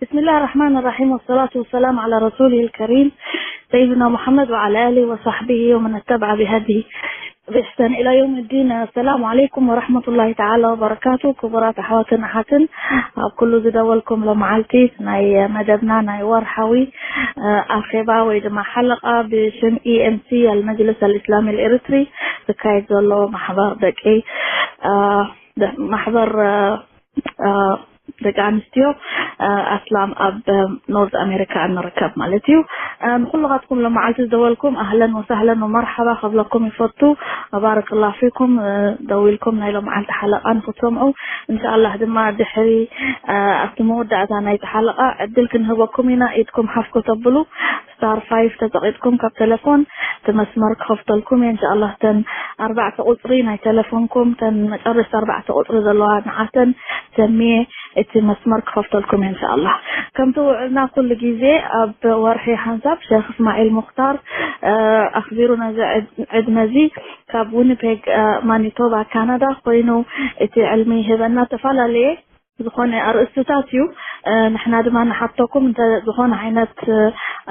بسم الله الرحمن الرحيم، والصلاة والسلام على رسوله الكريم سيدنا محمد وعلى آله وصحبه ومن اتبع بهديه بإحسان إلى يوم الدين. السلام عليكم ورحمة الله تعالى وبركاته. ክቡራት ኣሕዋትን ኣሓትን፣ ኣብ ኩሉ ዝደወልኩም፣ ሎመዓልቲ ናይ መደብና ናይ ወርሓዊ፣ እ፣ ኣኼባ ወይ ድማ ሓለቓ ብሽም ኢ ኤም ሲ፣ ኣልመጅልስ ኣልእስላሚ ኣልኤርትሪ፣ ዝካየድ ዘሎ ማሕበር ደቂ፣ እ፣ ደ-፣ ማሕበር፣ እ፣ እ፣ ደቂ ኣንስትዮ፣ እ፣ ኣስላም ኣብ፣ እ፣ ኖርዝ ኣሜሪካ እንርከብ ማለት እዩ። እ፣ ንኩልኻትኩም ሎመዓልቲ ዝደወልኩም ኣህለን ወሳህለን ወመርሓባ ከብለኩም ይፈቱ። መባረክላ ፊኩም፣ እ፣ ደዊልኩም ናይ ሎመዓልቲ ሓለቓ ንክትሰምዑ። እንሻኣላህ ድማ ድሕሪ፣ እ፣ ኣብቲ መወዳእታ ናይቲ ሓለቓ ዕድል ክንህበኩም ኢና። ኢድኩም ሓፍ ከተብሉ ስታር ፋይፍ ተጸቒጥኩም ካብ ቴሌፎን እቲ መስመር ክኸፍተልኩም እየ። እንሻኣላህ እተን ኣርባዕተ ቁጽሪ ናይ ቴሌፎንኩም፣ እተን መጨረሽቲ ኣርባዕተ ቁጽሪ ዘለዋ ንዓተን ሰምየ እቲ መስመር ክኸፍተልኩም እየ እንሻኣላህ። ከምቲ ውዕልና ኩሉ ግዜ ኣብ ወርሒ ሓንሳብ ሼክ እስማዒል ሙኽታር፣ እ፣ ኣኽቢሩ ነዚ ዕድ-፣ ዕድመ እዚ ካብ ዊኒፔግ፣ እ፣ ማኒቶባ ካናዳ ኮይኑ እቲ ዕልሚ ይህበና። ዝተፈላለየ ዝኾነ ኣርእስትታት እዩ። እ፣ ንሕና ድማ ንሓተኩም እንተ ዝኾነ ዓይነት፣ እ፣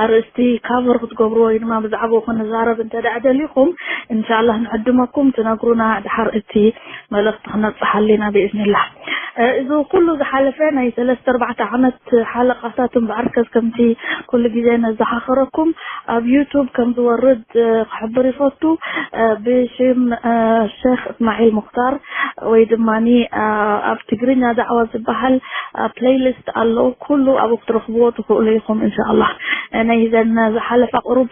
ኣርእስቲ ካቨር ክትገብሩ ወይ ድማ ብዛዕባኡ ክንዛረብ እንተ ደኣ ደሊኹም፣ እንሻላህ ንዕድመኩም ትነግሩና፣ ድሓር እቲ መልእኽቲ ክነብጽሓሉ ኢና ብኢዝኒላህ። እ፣ እዚ ኩሉ ዝሓለፈ ናይ ሰለስተ ኣርባዕተ ዓመት ሓለቓታት እምበኣርከስ ከምቲ ኩሉ ግዜ ነዘኻኽረኩም ኣብ ዩቱብ ከም ዝወርድ፣ እ፣ ክሕብር ይፈቱ። እ፣ ብሽም፣ እ፣ ሼክ እስማዒል ሙኽታር ወይ ድማኒ፣ እ፣ ኣብ ትግርኛ ዳዕዋ ዝበሃል፣ እ፣ ፕሌይሊስት ኣሎ። ኩሉ ኣብኡ ክትረኽብዎ ትኽእሉ ኢኹም እንሻኣላህ። እ፣ ናይ ዘን ዝሓለፋ ቁሩብ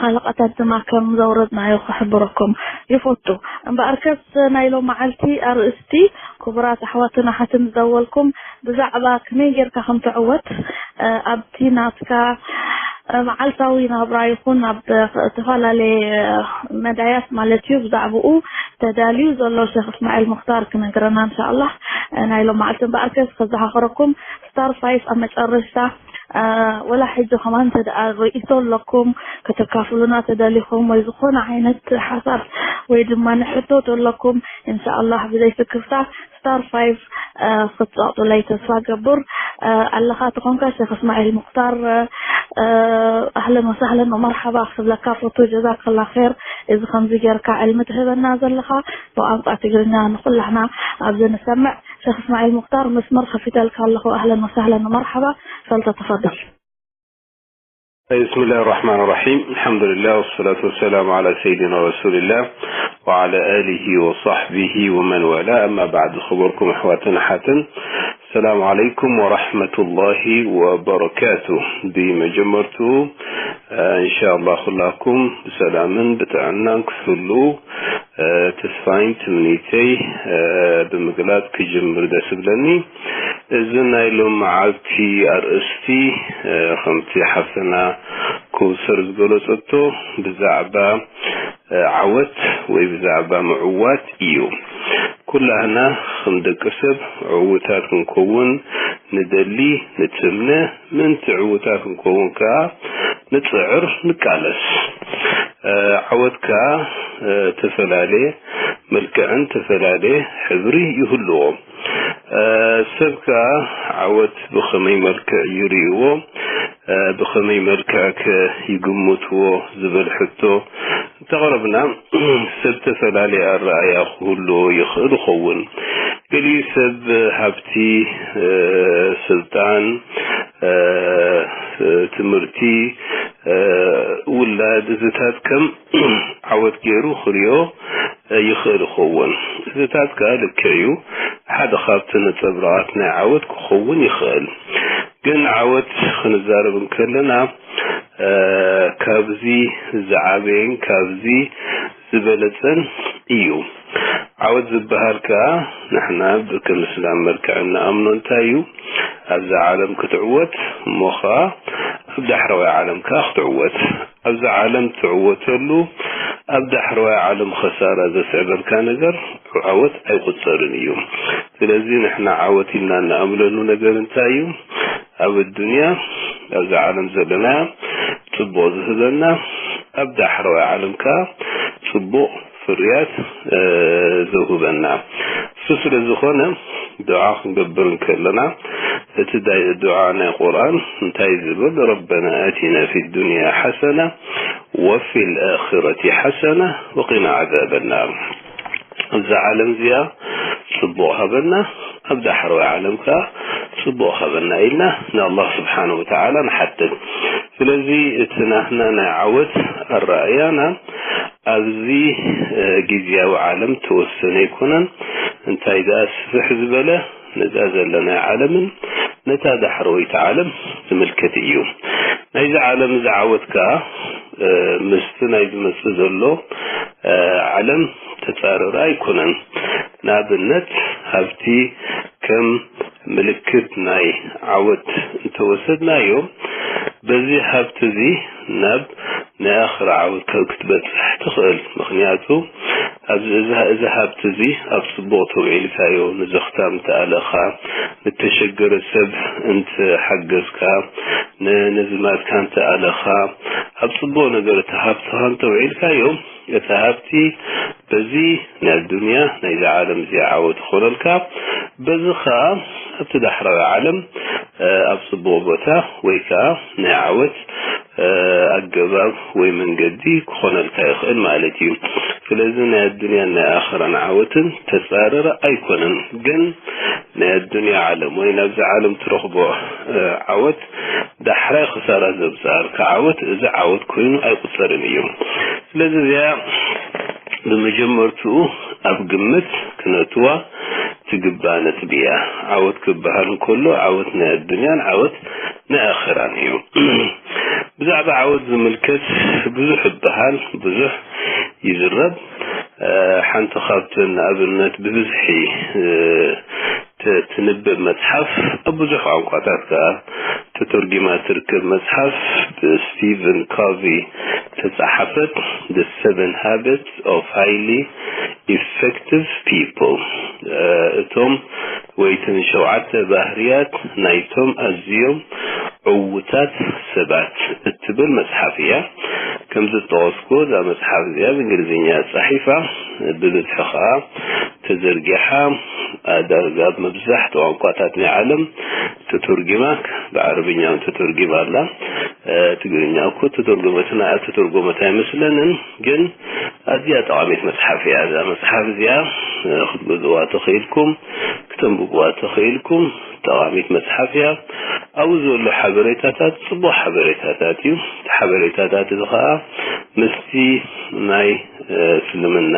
ሓለቓታት ድማ ከም ዘውረድናዮ ክሕብረኩም ይፈቱ። እምበኣርከስ ናይ ሎም መዓልቲ ኣርእስቲ፣ ክቡራት ኣሕዋትን ኣሓትን ዝደወልኩም፣ ብዛዕባ ከመይ ጌርካ ከም ትዕወት፣ እ፣ ኣብቲ ናትካ፣ እ፣ መዓልታዊ ናብራ ይኹን ኣብ ዝተፈላለየ መዳያት ማለት እዩ፣ ብዛዕባኡ ተዳልዩ ዘሎ ሸኽ እስማዒል ሙኽታር ክነግረና እንሻኣላህ። እ፣ ናይ ሎም መዓልቲ እምበኣርከስ ከዘኻኽረኩም፣ ስታር ፋይፍ ኣብ መጨረሽታ፣ እ፣ ወላ ሕጂ ከማን እንተ ደኣ ርእይቶ ኣለኩም፣ ከተካፍሉና ተደሊኹም ወይ ዝኾነ ዓይነት ሓሳብ ወይ ድማ ንሕቶ ተለኩም፣ እንሻኣላህ ብዘይ ስክፍታ ስታር ፋይፍ፣ እ፣ ክትጸቕጡለይ ተስፋ ገብር። እ፣ ኣለኻ ተኾንካ ሸኽ እስማዒል ሙኽታር፣ እ፣ ኣህለን ወሳህለን ወመርሓባ ክብለካ ፈቱ። ጀዛከላ ኸይር፣ እዚ ከምዚ ጌርካ ዕልሚ ትህበና ዘለኻ፣ ብቋንቋ ትግርኛ ንኹላህና ኣብዚ ንሰምዕ። ሸኽ እስማዒል ሙኽታር፣ መስመር ከፊተልካ ኣለኹ። ኣህለን ወሳህለን ወመርሓባ፣ ፈልተተፈደል። بسم الله الرحمن الرحيم. الحمد لله والصلاة والسلام على سيدنا رسول الله وعلى آله وصحبه ومن والاه. أما بعد، خبركم أحواتنا حاتن. السلام عليكم ورحمة الله وبركاته. ብመጀመርቱ፣ እ፣ እንሻኣላህ ኩላኩም ብሰላምን ብጥዕናን ክትህሉ፣ እ፣ ተስፋይን ትምኒተይ፣ እ፣ ብምግላጽ ክጅምር ደስ ብለኒ። እዚ ናይ ሎም መዓልቲ ኣርእስቲ፣ እ፣ ከምቲ ሓፍትና ከውሰር ዝገለጸቶ ብዛዕባ፣ እ፣ ዓወት ወይ ብዛዕባ ምዕዋት እዩ። ኩላህና ከም ደቂ ሰብ ዕዉታት ክንከውን ንደሊ፣ ንትምነ፣ ምእንቲ ዕዉታት ክንከውን ከኣ ንጽዕር፣ ንቃለስ። እ፣ ዓወት ከኣ፣ እ፣ ተፈላለየ መልክዕን ተፈላለየ ሕብሪ ይህልዎ። እ፣ ሰብ ከኣ ዓወት ብኸመይ መልክዕ ይርእይዎ፣ እ፣ ብኸመይ መልክዕ ከ ይግምትዎ ዝብል ሕቶ እንተቕረብና፣ ሰብ ዝተፈላለየ ኣረኣእያ ክህልዎ ይኽእል ይኸውን። ገሊኡ ሰብ ሃብቲ፣ እ፣ ስልጣን፣ እ፣ ትምህርቲ፣ እ፣ ውላድ፣ እዚታት ከም ዓወት ገይሩ ክርእዮ ይኽእል ይኸውን። እዚታት ከኣ ልክዕ እዩ፣ ሓደ ካብቲ ነጸብራቓት ናይ ዓወት ክኸውን ይኽእል። ግን ዓወት ክንዛረብ እንከለና፣ እ፣ ካብዚ ዝዓበየን ካብዚ ዝበለጸን እዩ። ዓወት ዝበሃል ከኣ ንሕና ብከም እስላም መልክዕ እንኣምኖ እንታይ እዩ? ኣብዛ ዓለም ክትዕወት፣ እሞ ኸኣ ኣብ ዳሕረዋይ ዓለም ከኣ ክትዕወት። ኣብዛ ዓለም ትዕወተሉ፣ ኣብ ዳሕረዋይ ዓለም ኸሳራ ዘስዕበልካ ነገር ዓወት ኣይቁጸርን እዩ። ስለዚ ንሕና ዓወት ኢልና እንኣምነሉ ነገር እንታይ እዩ? ኣብ ኣዱንያ፣ ኣብዛ ዓለም ዘለና ጽቡቕ ዝህበና፣ ኣብ ዳሕረዋይ ዓለም ከኣ ጽቡቕ ፍርያት፣ እ፣ ዘውህበና። እሱ ስለ ዝኾነ፣ ዱዓ ክንገብር እንከለና፣ እቲ ዳይ-፣ ዱዓ ናይ ቁርኣን እንታይ ዝብል? "ረበና ኣቲና ፊ ዱንያ ሓሰና ወፊል ኣኺረቲ ሓሰና ወቂና ዓዛበ ናር።" ኣብዛ ዓለም እዚኣ ጽቡቕ ሃበና፣ ኣብ ዳሕረዋይ ዓለም ከኣ ጽቡቕ ሃበና ኢልና ንኣላህ ስብሓነሁ ወተዓላ ንሓትት። ስለዚ እቲ ናህና ናይ ዓወት ኣረኣእያና ኣብዚ፣ እ፣ ግዝያዊ ዓለም ተወሰነ ኣይኮነን። እንታይ ደኣ ስፍሕ ዝበለ ነዛ ዘለና ዓለምን ነታ ዳሕረወይቲ ዓለም ዝምልከት እዩ። ናይዚ ዓለም እዚ ዓወት ከኣ፣ እ፣ ምስቲ ናይ ዝመጽእ ዘሎ፣ እ፣ ዓለም ተጻረረ ኣይኮነን። ንኣብነት፣ ሃብቲ ከም ምልክት ናይ ዓወት እንተወሰድናዮ፣ በዚ ሃብቲ እዚ ናብ ናይ ኣኽራ ዓወት ካብ ክትበጽሕ ትኽእል። ምኽንያቱ፣ ኣብዚ፣ እዚ፣ እዚ ሃብቲ እዚ ኣብ ጽቡቕ ተውዒልካዮ፣ ንዘኽታም እንተኣለኻ፣ ንተሸገረ ሰብ እንተሓገዝካ፣ ን-፣ ንዝማድካ እንተኣለኻ፣ ኣብ ጽቡቕ ነገር እቲ ሃብትኻ እንተውዒልካዮ፣ እቲ ሃብቲ በዚ ናይ ኣዱንያ ናይዚ ዓለም እዚ ዓወት ይኾነልካ። በዚ ኸኣ ኣብቲ ዳሕራዊ ዓለም፣ እ፣ ኣብ ጽቡቕ ቦታ ወይ ከኣ ናይ ዓወት፣ እ፣ ኣገባብ ወይ መንገዲ ክኾነልካ ይኽእል ማለት እዩ። ስለዚ ናይ ኣዱንያን ናይ ኣኽራን ዓወትን ተጻረረ ኣይኮነን። ግን ናይ ኣዱንያ ዓለም ወይ ናብዚ ዓለም ትረኽቦ፣ እ፣ ዓወት ዳሕራይ ክሳራ ዘምጽኣልካ ዓወት፣ እዚ ዓወት ኮይኑ ኣይቁጸርን እዩ። ስለዚ እዚኣ ብመጀመርትኡ ኣብ ግምት ክነእትዋ ትግባእ ነጥቢ እያ። ዓወት ክበሃል እንከሎ ዓወት ናይ ኣዱንያን ዓወት ናይ ኣኸራን እዩ። ብዛዕባ ዓወት ዝምልከት ብዙሕ ይበሃል፣ ብዙሕ ይዝረብ። እ፣ ሓንቲ ካብተን ንኣብነት ብብዝሒ፣ እ፣ ተ-፣ ትንበብ መጽሓፍ ኣብ ብዙሕ ቋንቋታት ከኣ ተተርጒማ ትርከብ መጽሓፍ ብስቲቨን ኮቪ ተጻሓፈት፣ The Seven Habits of Highly Effective People፣ እ፣ እቶም ወይ እተን ሸውዓተ ባህርያት ናይቶም ኣዝዮም ዕዉታት ሰባት እትብል መጽሓፍ እያ። ከም ዝጠቐስኩ፣ እዛ መጽሓፍ እዚኣ ብእንግሊዝኛ ጻሒፋ፣ ብብዝሒ ኸኣ ተዘርጊሓ፣ ዳርጋ ኣብ መብዛሕትኡ ቋንቋታት ናይ ዓለም ተተርጒማ፣ ብዓረብኛ እውን ተተርጒማ ኣላ። እ፣ ትግርኛ እኮ ተተርጎመትና፣ ተተርጎመት ኣይመስለንን፣ ግን ኣዝያ ጠቓሚት መጽሓፍ እያ። እዛ መጽሓፍ እዚኣ፣ እ፣ ክትገዝእዋ ተኽኢልኩም፣ ክተንብብዋ ተኽኢልኩም፣ ጠቓሚት መጽሓፍ እያ። ኣብኡ ዘሎ ሓበሬታታት ጽቡቕ ሓበሬታታት እዩ። እቲ ሓበሬታታት እዚ ኸኣ ምስቲ ናይ፣ እ፣ እስልምና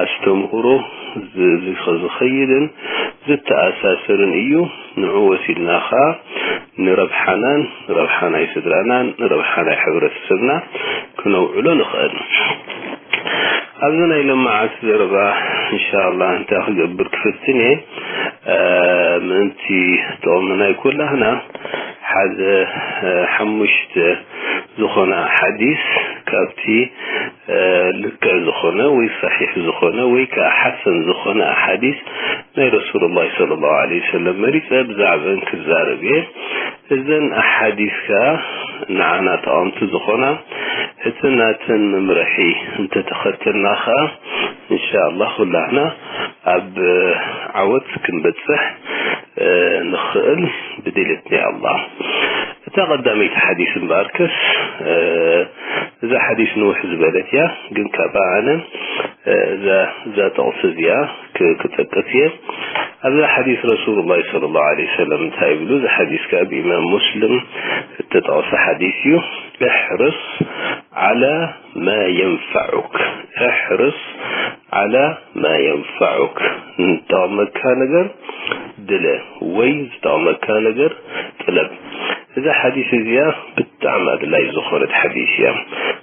ኣስተምህሮ ዝ-፣ ዝ-፣ ዝኸይድን ዝተኣሳሰርን እዩ። ንዑ ወሲድና ኸኣ ንረብሓናን ንረብሓ ናይ ስድራናን ንረብሓ ናይ ሕብረተሰብና ክነውዕሎ ንኽእል። ኣብዚ ናይ ሎማዓንቲ ዘረባ እንሻላ እንታይ ክገብር ክፍትን እየ፣ እ፣ ምእንቲ ጥቕሚ ናይ ኩላህና ሓደ፣ እ፣ ሓሙሽተ ዝኾነ ሓዲስ ካብቲ፣ እ፣ ልክዕ ዝኾነ ወይ ሰሒሕ ዝኾነ ወይ ከኣ ሓሰን ዝኾነ ሓዲስ ናይ ረሱሉላህ ሰለላሁ ዐለይሂ ወሰለም መሪጸ ብዛዕበን ክዛረብ እየ። እዘን ኣሓዲስ ከኣ ንዓና ጠቐምቲ ዝኾና፣ እቲ ናተን መምርሒ እንተተኸተልና ከኣ፣ እንሻኣላህ ኩላህና ኣብ ዓወት ክንበጽሕ፣ እ፣ ንኽእል ብድልየት ናይ ኣላህ። እታ ቀዳመይቲ ሓዲስ እምበኣርከስ፣ እ፣ እዛ ሓዲስ ንውሕ ዝበለት እያ፣ ግን ካብኣ ኣነ፣ እ፣ እዛ፣ እዛ ጥቕሲ እዚኣ ክ-፣ ክጠቅስ እየ። ኣብዛ ሓዲስ ረሱሉላህ ሰለላሁ ዐለይሂ ወሰለም እንታይ ይብሉ? እዚ ሓዲስ ከኣ ብኢማም ሙስሊም እተጠቕሰ ሓዲስ እዩ። "እሕርስ ዓላ ማ የንፈዑክ፣ እሕርስ ዓላ ማ የንፈዑክ፣ ንጠቕመካ ነገር ድለ ወይ ዝጠቕመካ ነገር ጥለብ።" እዛ ሓዲስ እዚኣ ብጣዕሚ ኣድላይ ዝኾነት ሓዲስ እያ።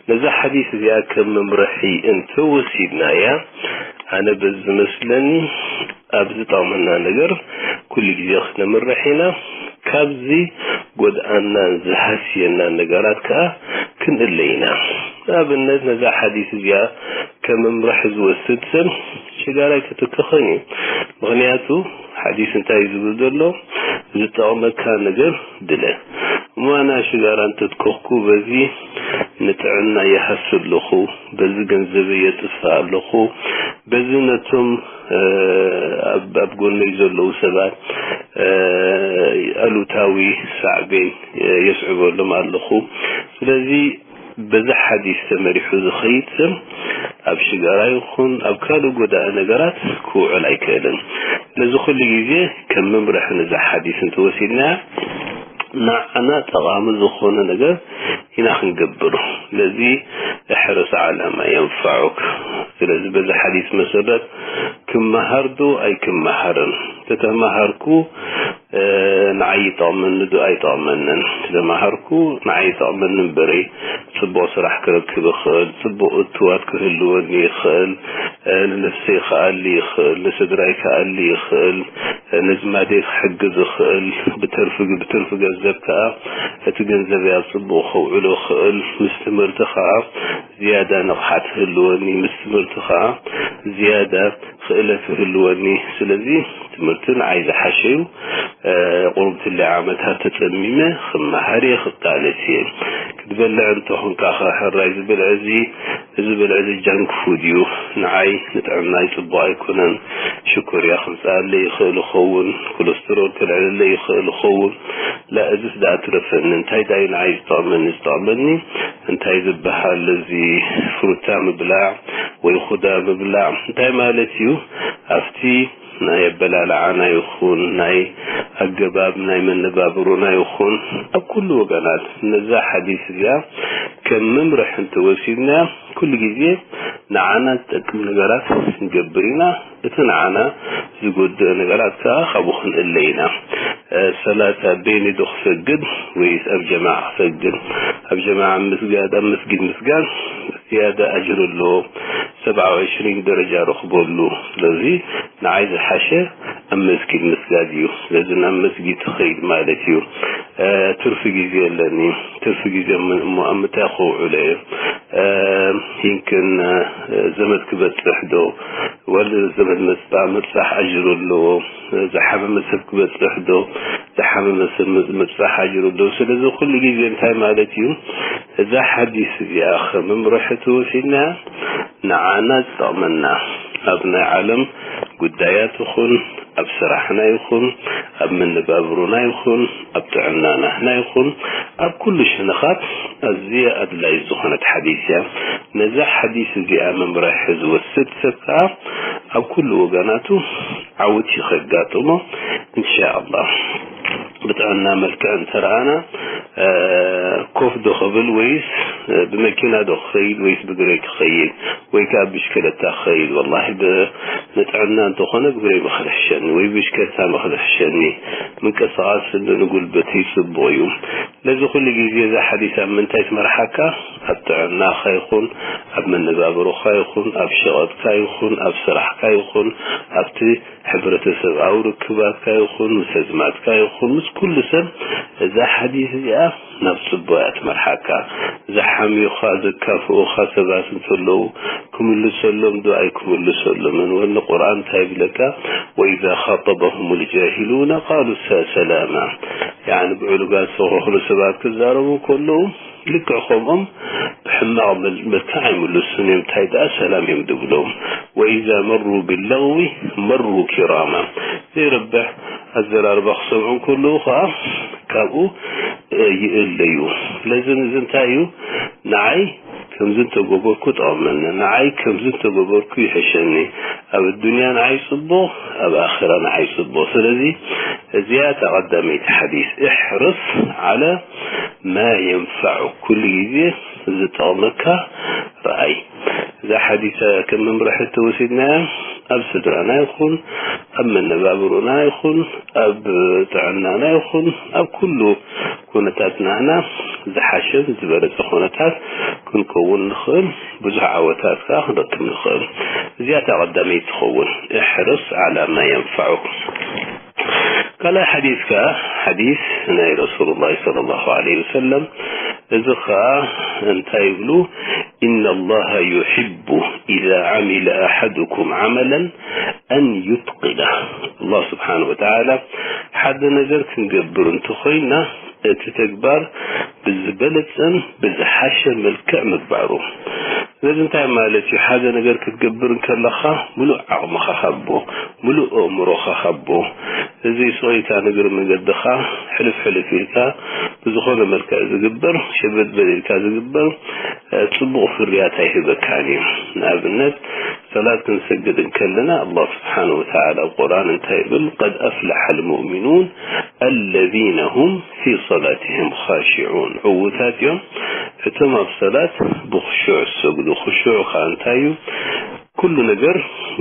ነዛ ሓዲስ እዚኣ ከም መምርሒ እንተወሲድናያ፣ ኣነ በዚ ዝመስለኒ ኣብ ዝጠቕመና ነገር ኩሉ ግዜ ክነምርሕ ኢና። ካብዚ ጎድኣናን ዝሃስየናን ነገራት ከኣ ክንእለ ኢና። ንኣብነት፣ ነዛ ሓዲስ እዚኣ ከም መምርሒ ዝወስድ ሰብ ሽጋራ ኣይክትክኽን እዩ። ምኽንያቱ፣ ሓዲስ እንታይ እዩ ዝብል ዘሎ? ዝጠቕመካ ነገር ድለ። እሞ ኣነ ሽጋራ እንተትከኽኩ፣ በዚ ንጥዕና ይሃሲ ኣለኹ፣ በዚ ገንዘበይ የጥፍእ ኣለኹ፣ በዚ ነቶም፣ እ፣ ኣብ፣ ኣብ ጎነይ ዘለዉ ሰባት፣ እ፣ ኣሉታዊ ሳዕቤን የስዕበሎም ኣለኹ። ስለዚ በዚ ሓዲስ ተመሪሑ ዝኸይድ ሰብ ኣብ ሽጋራ ይኹን ኣብ ካልእ ጎዳኢ ነገራት ክውዕል ኣይክእልን። ስለዚ ኩሉ ግዜ ከም መምርሒ ነዛ ሓዲስ እንተወሲድናያ ንዓና ጠቓሚ ዝኾነ ነገር ኢና ክንገብር። ስለዚ እሕርስ ዓላ ማ የንፈዑክ። ስለዚ በዚ ሓዲስ መሰረት ክመሃር ዶ ኣይክመሃርን? ተተማሃርኩ ንዓይ ይጠቕመኒ ዶ ኣይጠቕመንን? ተተማሃርኩ ንዓይ ይጠቕመኒ እምበረይ ጽቡቕ ስራሕ ክረክብ ይኽእል፣ ጽቡቕ እትዋት ክህልወኒ ይኽእል፣ ንነፍሰይ ክኣሊ ይኽእል፣ ንስድራይ ክኣሊ ይኽእል፣ ነዝማደይ ክሕግዝ ይኽእል፣ ብተርፊ ብትርፊ ገንዘብ ከኣ እቲ ገንዘብ ኣብ ጽቡቕ ከውዕሎ ይኽእል፣ ምስ ትምህርቲ ከኣ ዝያዳ ንቕሓት ክህልወኒ፣ ምስ ትምህርቲ ከኣ ዝያዳ ክእለት ክህልወኒ። ስለዚ ትምህርቲ ንዓይ ዝሓሸ እዩ። ቁሩብ ትሊ ዓመታት ተጸሚመ ክመሃር እየ፣ ክቃለስ እየ። ክትበልዕ እንተኾንካ ከ ሕራይ እዚ ብልዒ እዚ፣ እዚ ብልዒ እዚ ጃንክ ፉድ እዩ፣ ንዓይ ንጥዕናይ ጽቡቕ ኣይኮነን። ሽኮርያ ክምጽኣለይ ይኽእል ይኸውን፣ ኮለስትሮል ከልዕለለይ ይኽእል ይኸውን። ላ እዝስ ደኣ ትረፈኒ፣ እንታይ ደኣ እዩ ንዓይ ዝጠቕመኒ? ዝጠቕመኒ እንታይ ዝበሃል እዚ ፍሩታ ምብላዕ ወይ ኹዳ ምብላዕ እንታይ ማለት እዩ? ኣብቲ ናይ ኣበላልዓና ይኹን ናይ ኣገባብ ናይ መነባብሮና ይኹን ኣብ ኩሉ ወገናት ነዛ ሓዲስ እዚኣ ከም መምርሒ እንተወሲድና ኩሉ ግዜ ንዓና ዝጠቅም ነገራት ንገብር ኢና። እቲ ንዓና ዝጎድእ ነገራት ከኣ ካብኡ ክንእለ ኢና። ሰላት ኣብ በይኒ ዶ ክሰግድ ወይስ ኣብ ጀማዓ ክሰግድ? ኣብ ጀማዓ ምስጋድ ኣብ መስጊድ ምስጋድ ዝያዳ ኣጅር ኣለዎ። ሰብዓ ወዕሽሪን ደረጃ ረኽበሉ። ስለዚ ንዓይ ዝሓሸ ኣብ መስጊድ ምስጋድ እዩ። ስለዚ ናብ መስጊድ ትኸይድ ማለት እዩ። ትርፊ ግዜ ኣለኒ። ትርፊ ግዜ እሞ ኣብ ምንታይ ከውዕሎ እየ? ይምክን ዘመድ ክበጽሕ ዶ ወላ ዘመድ ምብጻሕ ኣጅሩ ኣለዎ። ዝሓመመ ሰብ ክበጽሕ ዶ ዝሓመመ ሰብ ምብጻሕ ኣጅሩ ኣለዎ። ስለዚ ኩሉ ግዜ እንታይ ማለት እዩ? እዛ ሓዲስ እዚኣ ከም መምርሒ ተወሲድና ንዓና ዝጠቕመና ኣብ ናይ ዓለም ጉዳያት ይኹን ኣብ ስራሕና ይኹን ኣብ መነባብሮና ይኹን ኣብ ጥዕናና ይኹን ኣብ ኩሉ ሸነኻት ኣዝያ ኣድላዪ ዝኾነት ሓዲስ እያ። ነዛ ሓዲስ እዚኣ መምርሒ ዝወስድ ሰብ ከኣ ኣብ ኩሉ ወገናቱ ዓወት እዩ ከጋጥሞ እንሻኣላህ። ብጥዕና መልክዕ እንተረኣና ኮፍ ዶ ክብል ወይስ ብመኪና ዶ ክኸይድ ወይስ ብግረይ ክኸይድ ወይ ከዓ ብሽክለታ ክኸይድ? ወላሂ ንጥዕና እንተኾነ ብግረይ ምኽሪ ሕሸኒ ወይ ብሽክለታ ምኽሪ ሕሸኒ። ምንቅስቓስ ንጉልበት ይፅቡቕ እዩ። ለዚ ኩሉ ግዜ እዛ ሓዲስ ኣብ ምንታይ ትመርሓካ? ኣብ ጥዕናኻ ይኹን ኣብ መነባብሮኻ ይኹን ኣብ ሸቐጥካ ይኹን ኣብ ስራሕካ ይኹን ኣብቲ ሕብረተሰብኣዊ ርክባትካ ይኹን ምስ ኣዝማድካ ይኹን ምስ ኩሉ ሰብ እዛ ሓዲስ እዚኣ ናብ ጽቡቕ እያ ትመርሓካ። ዝሓምዩኻ ዘካፍኡኻ ሰባት እንተለዉ ክምልሰሎም ዶ ኣይክምልሰሎምን? ወኒ ቁርኣን እንታይ ይብለካ? ወኢዛ ኻጠበሁም ልጃሂሉነ ቃሉ ሰላማ። ያኒ ብዕሉጋት ዝተኸኽሉ ሰባት ክዛረቡ ከለዉ ልክዕ ከምኦም ብሕማቕ መልክዕ ኣይምልሱን እዮም። እንታይ ደኣ ሰላም እዮም ድብሎም። ወኢዛ መሩ ብለغዊ መሩ ኪራማ። ዘይረብሕ ኣዘራርባ ክሰምዑ ከለዉ ከዓ ካብኡ ይእለዩ። ስለዚ እዚ እንታይ እዩ? ንዓይ ከምዚ እንተገበርኩ ጠቕመኒ፣ ንዓይ ከምዚ እንተገበርኩ ይሕሸኒ፣ ኣብ ኣዱንያ ንዓይ ጽቡቕ፣ ኣብ ኣኺራ ንዓይ ጽቡቕ። ስለዚ እዚኣ እታ ቀዳመይቲ ሓዲስ፣ እሕርስ ዓላ ማ የንፈዑ፣ ኩሉ ግዜ ዝጠቕመካ ረኣይ። እዛ ሓዲስ ከም መምርሒ ተወሲድናያ ኣብ ስድራና ይኹን ኣብ መነባብሮና ይኹን ኣብ ጥዕናና ይኹን ኣብ ኩሉ ኩነታት ንዓና ዝሓሸን ዝበለጸ ኩነታት ክንከውን ንኽእል፣ ብዙሕ ዓወታት ከኣ ክንረክብ ንኽእል። እዚኣ እታ ቀዳመይቲ ትኸውን። እሕርስ ዓላ ማ የንፈዑ። ካልኣይ ሓዲስ ከኣ ሓዲስ ናይ ረሱሉላህ ሰለላሁ ዐለይሂ ወሰለም፣ እዚ ከኣ እንታይ ይብሉ? ኢነ ላሃ ዩሒቡ ኢዛ ዓሚለ ኣሓዱኩም ዓመለን ኣን ዩትቂና። ኣላህ ስብሓን ወተዓላ ሓደ ነገር ክንገብር እንተኾይና እቲ ተግባር ብዝበለጸን ብዝሓሸ መልክዕ ምግባሩ። ስለዚ እንታይ ማለት እዩ? ሓደ ነገር ክትገብር እንከለኻ፣ ምሉእ ዓቕምኻ ሃቦ፣ ምሉእ ኣእምሮኻ ሃቦ። እዚ ስቕ ኢልካ ንእግሪ መንገድኻ ሕልፍ ሕልፍ ኢልካ፣ ብዝኾነ መልክዕ ዝግበር፣ ሸበድበድ ኢልካ ዝግበር፣ እ፣ ጽቡቕ ፍርያት ኣይህበካን እዩ። ንኣብነት፣ ሰላት ክንሰግድ እንከለና፣ ኣላህ ስብሓነሁ ወተዓላ ኣብ ቁርኣን እንታይ ይብል? "ቀድ ኣፍለሐል ሙእሚኑን ኣለዚነ ሁም ፊ ሰላቲሂም ኻሺዑን።" ዕዉታት እዮም እቶም ኣብ ሰላት ብኽሹዕ ዝሰግዱ። ክሹዕ ከኣ እንታይ እዩ? ኩሉ ነገር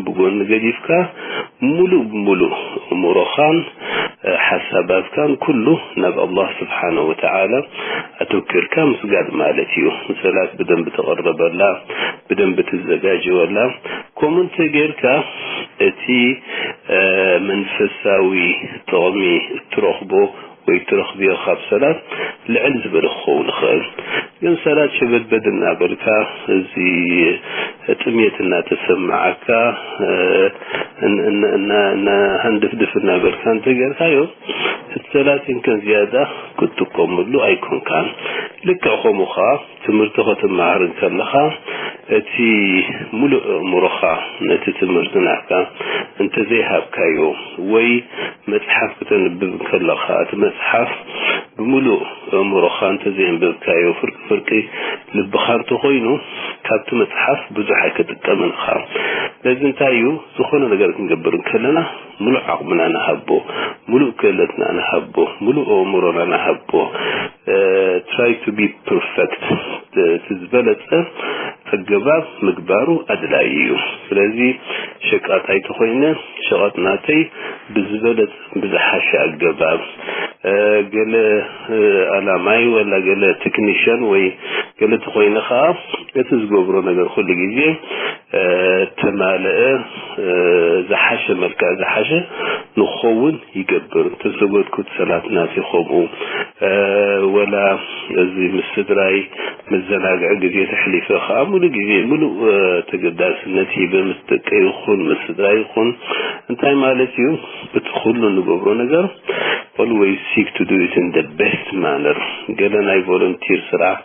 ብጎኒ ገዲፍካ፣ ሙሉእ ብሙሉእ እምሮኻን፣ እ፣ ሓሳባትካን ኩሉ ናብ ኣላህ ስብሓነሁ ወተዓላ ኣተኪርካ ምስጋድ ማለት እዩ። ንሰላት ብደንቢ ተቐርበላ፣ ብደንቢ ትዘጋጀወላ። ከምኡ እንተ ጌርካ፣ እቲ፣ እ፣ መንፈሳዊ ጥቕሚ እትረኽቦ ወይ እትረኽብዮ ካብ ሰላት ልዕል ዝበለ ክኸውን ይኽእል። ግን ሰላት ሸበድበድ እናበልካ፣ እዚ ጥሜት እናተሰማዓካ፣ እ፣ እን-፣ እን-፣ እና-፣ እና-፣ ሃንድፍድፍ እናበልካ እንተ ጌርካዮ፣ እቲ ሰላት ይምከን ዝያዳ ክትጥቀመሉ ኣይኮንካን። ልክዕ ከምኡ ኸዓ፣ ትምህርቲ ክትመሃር እንከለኻ፣ እቲ ሙሉእ ኣእምሮኻ ነቲ ትምህርቲ ናትካ እንተዘይሃብካዮ፣ ወይ መጽሓፍ ክተንብብ እንከለኻ፣ እቲ መጽሓፍ ብሙሉእ ኣእምሮኻ እንተዘየንበብካዮ፣ ፍርቂ ፍርቂ ልብኻ እንተኾይኑ፣ ካብቲ መጽሓፍ ብዙሕ ኣይክጥቀምን ኢኻ። ስለዚ እንታይ እዩ፣ ዝኾነ ነገር ክንገብር እንከለና፣ ሙሉእ ዓቕምና ንሃቦ፣ ሙሉእ ክእለትና ንሃቦ፣ ሙሉእ ኣእምሮና ንሃቦ። እ፣ try to be perfect። እቲ ዝበለጸ ኣገባብ ምግባሩ ኣድላዪ እዩ። ስለዚ ሸቃጣይ ተኾይነ፣ ሸቐጥ ናተይ ብዝበለጸ ብዝሓሸ ኣገባብ፣ እ፣ ገለ፣ እ፣ ኣላማይ ወላ ገለ ቴክኒሽያን ወይ ገለ ተኾይነ ኸዓ፣ እቲ ዝገብሮ ነገር ኩሉ ግዜ፣ እ፣ ተማልአ፣ እ፣ ዝሓሸ መልክዕ፣ ዝሓሸ ንኽኸውን ይገብር። ተሰገድኩት ሰላት ናተይ ከምኡ፣ እ፣ ወላ እዚ ምስ ስድራይ መዘናግዒ ግዜ ተሕሊፈ ኸዓ፣ ሙሉ ግዜ፣ ሙሉእ፣ እ፣ ተገዳስነት ሂበ ምስ ደቀ ይኹን፣ ምስ ስድራ ይኹን። እንታይ ማለት እዩ? እቲ ኩሉ ንገብሮ ነገር፣ always seek to do it in the best manner። ገለ ናይ ቮለንቲር ስራሕ፣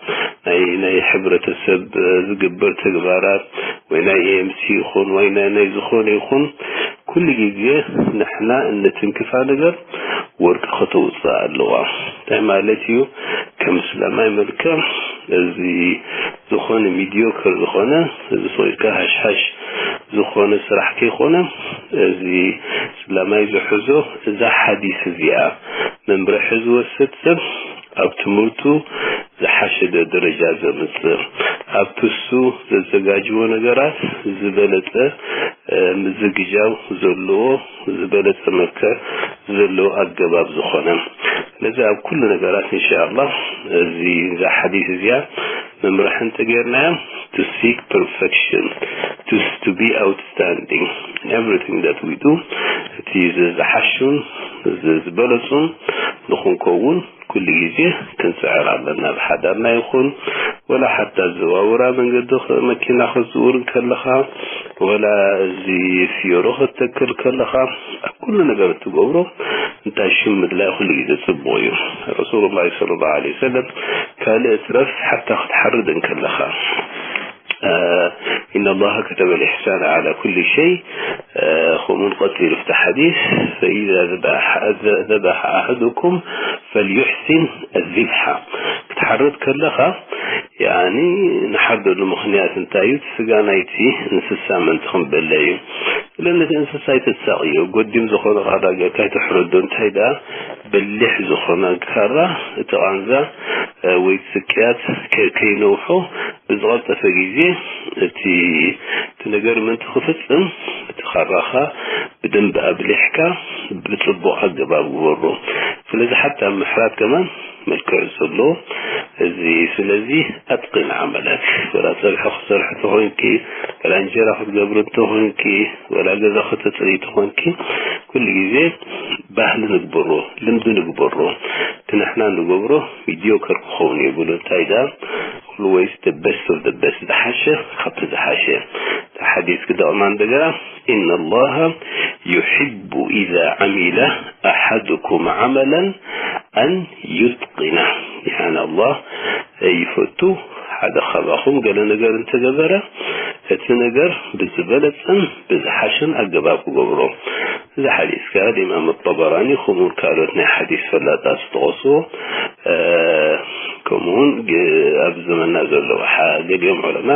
ናይ፣ ናይ ሕብረተሰብ፣ እ፣ ዝግበር ተግባራት፣ ወይ ናይ ኤ ኤም ሲ ይኹን፣ ወይ ናይ፣ ናይ ዝኾነ ይኹን፣ ኩሉ ግዜ ንሕና እንትንክፋ ነገር ወርቂ ከተውፅእ ኣለዋ። እንታይ ማለት እዩ? ከም እስላማይ መልክዕ፣ እዚ ዝኾነ ሚዲዮከር ዝኾነ፣ እዚ ስቕ ኢልካ ሃሽሃሽ ዝኾነ ስራሕ ከይኮነ፣ እዚ እስላማይ ዝሕዞ፣ እዛ ሓዲስ እዚኣ መምርሒ ዝወስድ ሰብ ኣብ ትምህርቱ ዝሓሸ ደ-፣ ደረጃ ዘምጽእ፣ ኣብቲ እሱ ዘዘጋጅዎ ነገራት ዝበለጸ፣ እ፣ ምዝግጃው ዘለዎ፣ ዝበለጸ መልክዕ ዘለዎ ኣገባብ ዝኾነ። ስለዚ ኣብ ኩሉ ነገራት፣ ኢንሻኣላህ፣ እዚ፣ እዛ ሓዲስ እዚኣ መምርሒ እንተጌርናያ፣ to seek perfection, to, to be outstanding in everything that we do፣ እቲ ዝ-፣ ዝሓሹን ዝ-፣ ዝበለጹን ንኽንከውን ኩሉ ግዜ ክንጽዕር ኣለና። ኣብ ሓዳርና ይኹን፣ ወላ ሓታ ዘዋውራ መንገዲ ኽ-፣ መኪና ክትዝውር እንከለኻ፣ ወላ እዚ ፍዮሮ ክትተክል ከለኻ፣ ኣብ ኩሉ ነገር እትገብሮ እንታይ ሽም ምድላይ ኩሉ ግዜ ጽቡቕ እዩ። ረሱሉላህ ሰለላሁ ዐለይሂ ወሰለም ካልእ ትረፍ ሓታ ክትሓርድ እንከለኻ፣ እ፣ ኢነ ላሃ ከተበ ልኢሕሳን ዐላ ኩሊ ሸይ፣ እ፣ ከምኡውን ቀጺሉ ኣብቲ ሓዲስ፣ ፈኢዛ ዘበሐ፣ ዘ-፣ ዘበሐ ኣሐዱኩም ፈልዩሕሲን ኣዝብሓ። ክትሓርድ ከለኻ፣ ያኒ፣ ንሓርደሉ ምኽንያት እንታይ እዩ? እቲ ስጋ ናይቲ እንስሳ ምእንቲ ክንበልዕ እዩ። ስለዚ ነቲ እንስሳ ኣይተሳቕዮ፣ ጎዲም ዝኾነ ካራ ጌርካ ኣይተሕርዶ። እንታይ ደኣ፣ በሊሕ ዝኾነ ካራ፣ እቲ ቃንዛ፣ እ፣ ወይ እቲ ስቅያት ከ-፣ ከይነውሖ፣ ብዝቐልጠፈ ግዜ እቲ፣ እቲ ነገር ምእንቲ ክፍጽም፣ እቲ ካራኻ ብደንቢ ኣብሊሕካ ብጽቡቕ ኣገባብ ግበሮ። ስለዚ ሓታ ኣብ ምሕራድ ከማን መልክዕ ዘሎ እዚ። ስለዚ ኣትቅን ዓመለክ፣ ወላ ጸብሒ ክትሰርሒ ተኾይንኪ፣ ወላ እንጀራ ክትገብሪ እንተኾይንኪ፣ ወላ ገዛ ከተጽሪ ተኾይንኪ፣ ኩሉ ግዜ ባህሊ ንግበሮ፣ ልምዲ ንግበሮ። እቲ ንሕና ንገብሮ ሚዲዮከር ክኸውን የብሉ። እንታይ ደኣ፣ always the best of the best፣ ዝሓሸ ካብቲ ዝሓሸ። እቲ ሓዲስ ክደቕማ እንደገና፣ ኢነ ላሃ ዩሕቡ ኢዛ ዓሚለ ኣሓዱኩም ዓመለን ኣን ዩትቂና። ያኒ ኣላህ ይፈቱ፣ ሓደ ካባኹም ገለ ነገር እንተገበረ፣ እቲ ነገር ብዝበለጸን ብዝሓሸን ኣገባብ ክገብሮ። እዚ ሓዲስ ከኣ ኢማም ጠበራኒ ከምኡውን ካልኦት ናይ ሓዲስ ፈላጣት ዝጠቐስዎ፣ እ፣ ከምኡውን ግ-፣ ኣብ ዘመንና ዘለዉ ሓ-፣ ገሊኦም ዑለማ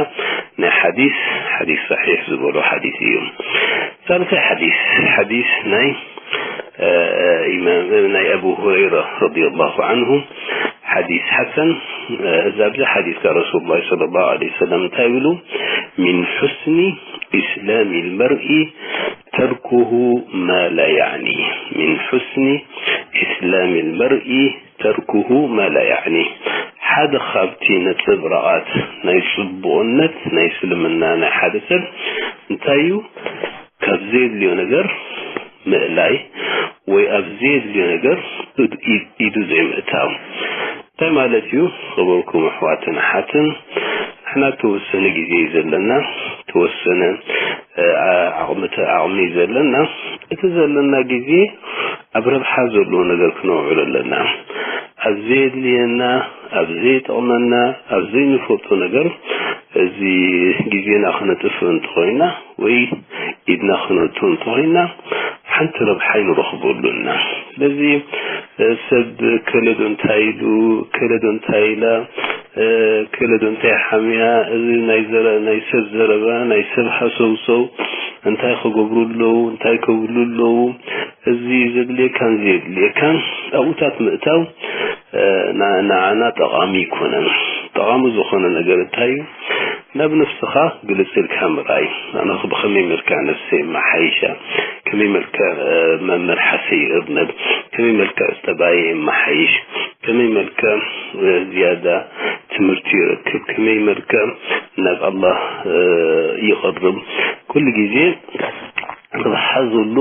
ናይ ሓዲስ፣ ሓዲስ ሰሒሕ ዝበሉ ሓዲስ እዩ። ሳልሳይ ሓዲስ፣ ሓዲስ ናይ፣ እ፣ ኢማም፣ ናይ ኣቡ ሁረይራ ረዲየላሁ ዐንሁ ሓዲስ ሓሰን፣ እ፣ እዛ ኣብዚ ሓዲስ ከኣ ረሱሉላህ ሰለላሁ ዐለይሂ ወሰለም እንታይ ይብሉ? ሚን ሑስኒ ኢስላሚል መርኢ ተርኩሁ ማ ላ ያዕኒ። ሚን ሑስኒ ኢስላሚል መርኢ ተርኩሁ ማ ላ ያዕኒ። ሓደ ካብቲ ነጸብራቓት ናይ ጽቡቕነት ናይ እስልምና ናይ ሓደ ሰብ እንታይ እዩ? ካብ ዘየድልዮ ነገር ምእላይ ወይ ኣብ ዘየድልዮ ነገር ኢድ-፣ ኢድ-፣ ኢዱ ዘይምእታው። እንታይ ማለት እዩ? ክቡርኩም ኣሕዋትን ኣሓትን፣ ንሕና ተወሰነ ግዜ እዩ ዘለና፣ ተወሰነ፣ እ፣ ዓ-፣ ዓቕሚ ተ-፣ ዓቕሚ እዩ ዘለና። እቲ ዘለና ግዜ ኣብ ረብሓ ዘለዎ ነገር ክነውዕሎ ኣለና። ኣብ ዘየድልየና፣ ኣብ ዘይጠቕመና፣ ኣብ ዘይንፈልጦ ነገር እዚ ግዜና ክነጥፍእ እንተኾይና ወይ ኢድና ክነእቱ እንተኾይና ሓንቲ ረብሓ ኣይንረኽበሉን ኢና። ስለዚ፣ እ፣ ሰብ ከለዶ እንታይ ኢሉ፣ ከለዶ እንታይ ኢላ፣ እ፣ ከለዶ እንታይ ሓምያ፣ እዚ ናይ ዘረ-፣ ናይ ሰብ ዘረባ፣ ናይ ሰብ ሃሰውሰው፣ እንታይ ክገብሩ ኣለዉ፣ እንታይ ክብሉ ኣለዉ፣ እዚ ዘድልየካን ዘየድልየካን ኣብኡታት ምእታው፣ እ፣ ና-፣ ንዓና ጠቓሚ ኣይኮነን። ጠቓሚ ዝኾነ ነገር እንታይ እዩ? ናብ ነፍስኻ ግልጽ ኢልካ ምርኣይ። ኣነ ብኸመይ መልክዕ ነፍሰይ የመሓይሻ? ከመይ መልክዕ፣ እ፣ መ-፣ መልሓሰይ ይእርነብ? ከመይ መልክዕ ጠባየይ የመሓይሽ? ከመይ መልክዕ፣ እ፣ ዝያዳ ትምህርቲ ይረክብ? ከመይ መልክዕ ናብ ኣላህ፣ እ፣ ይቐርብ? ኩሉ ግዜ ረብሓ ዘሎ፣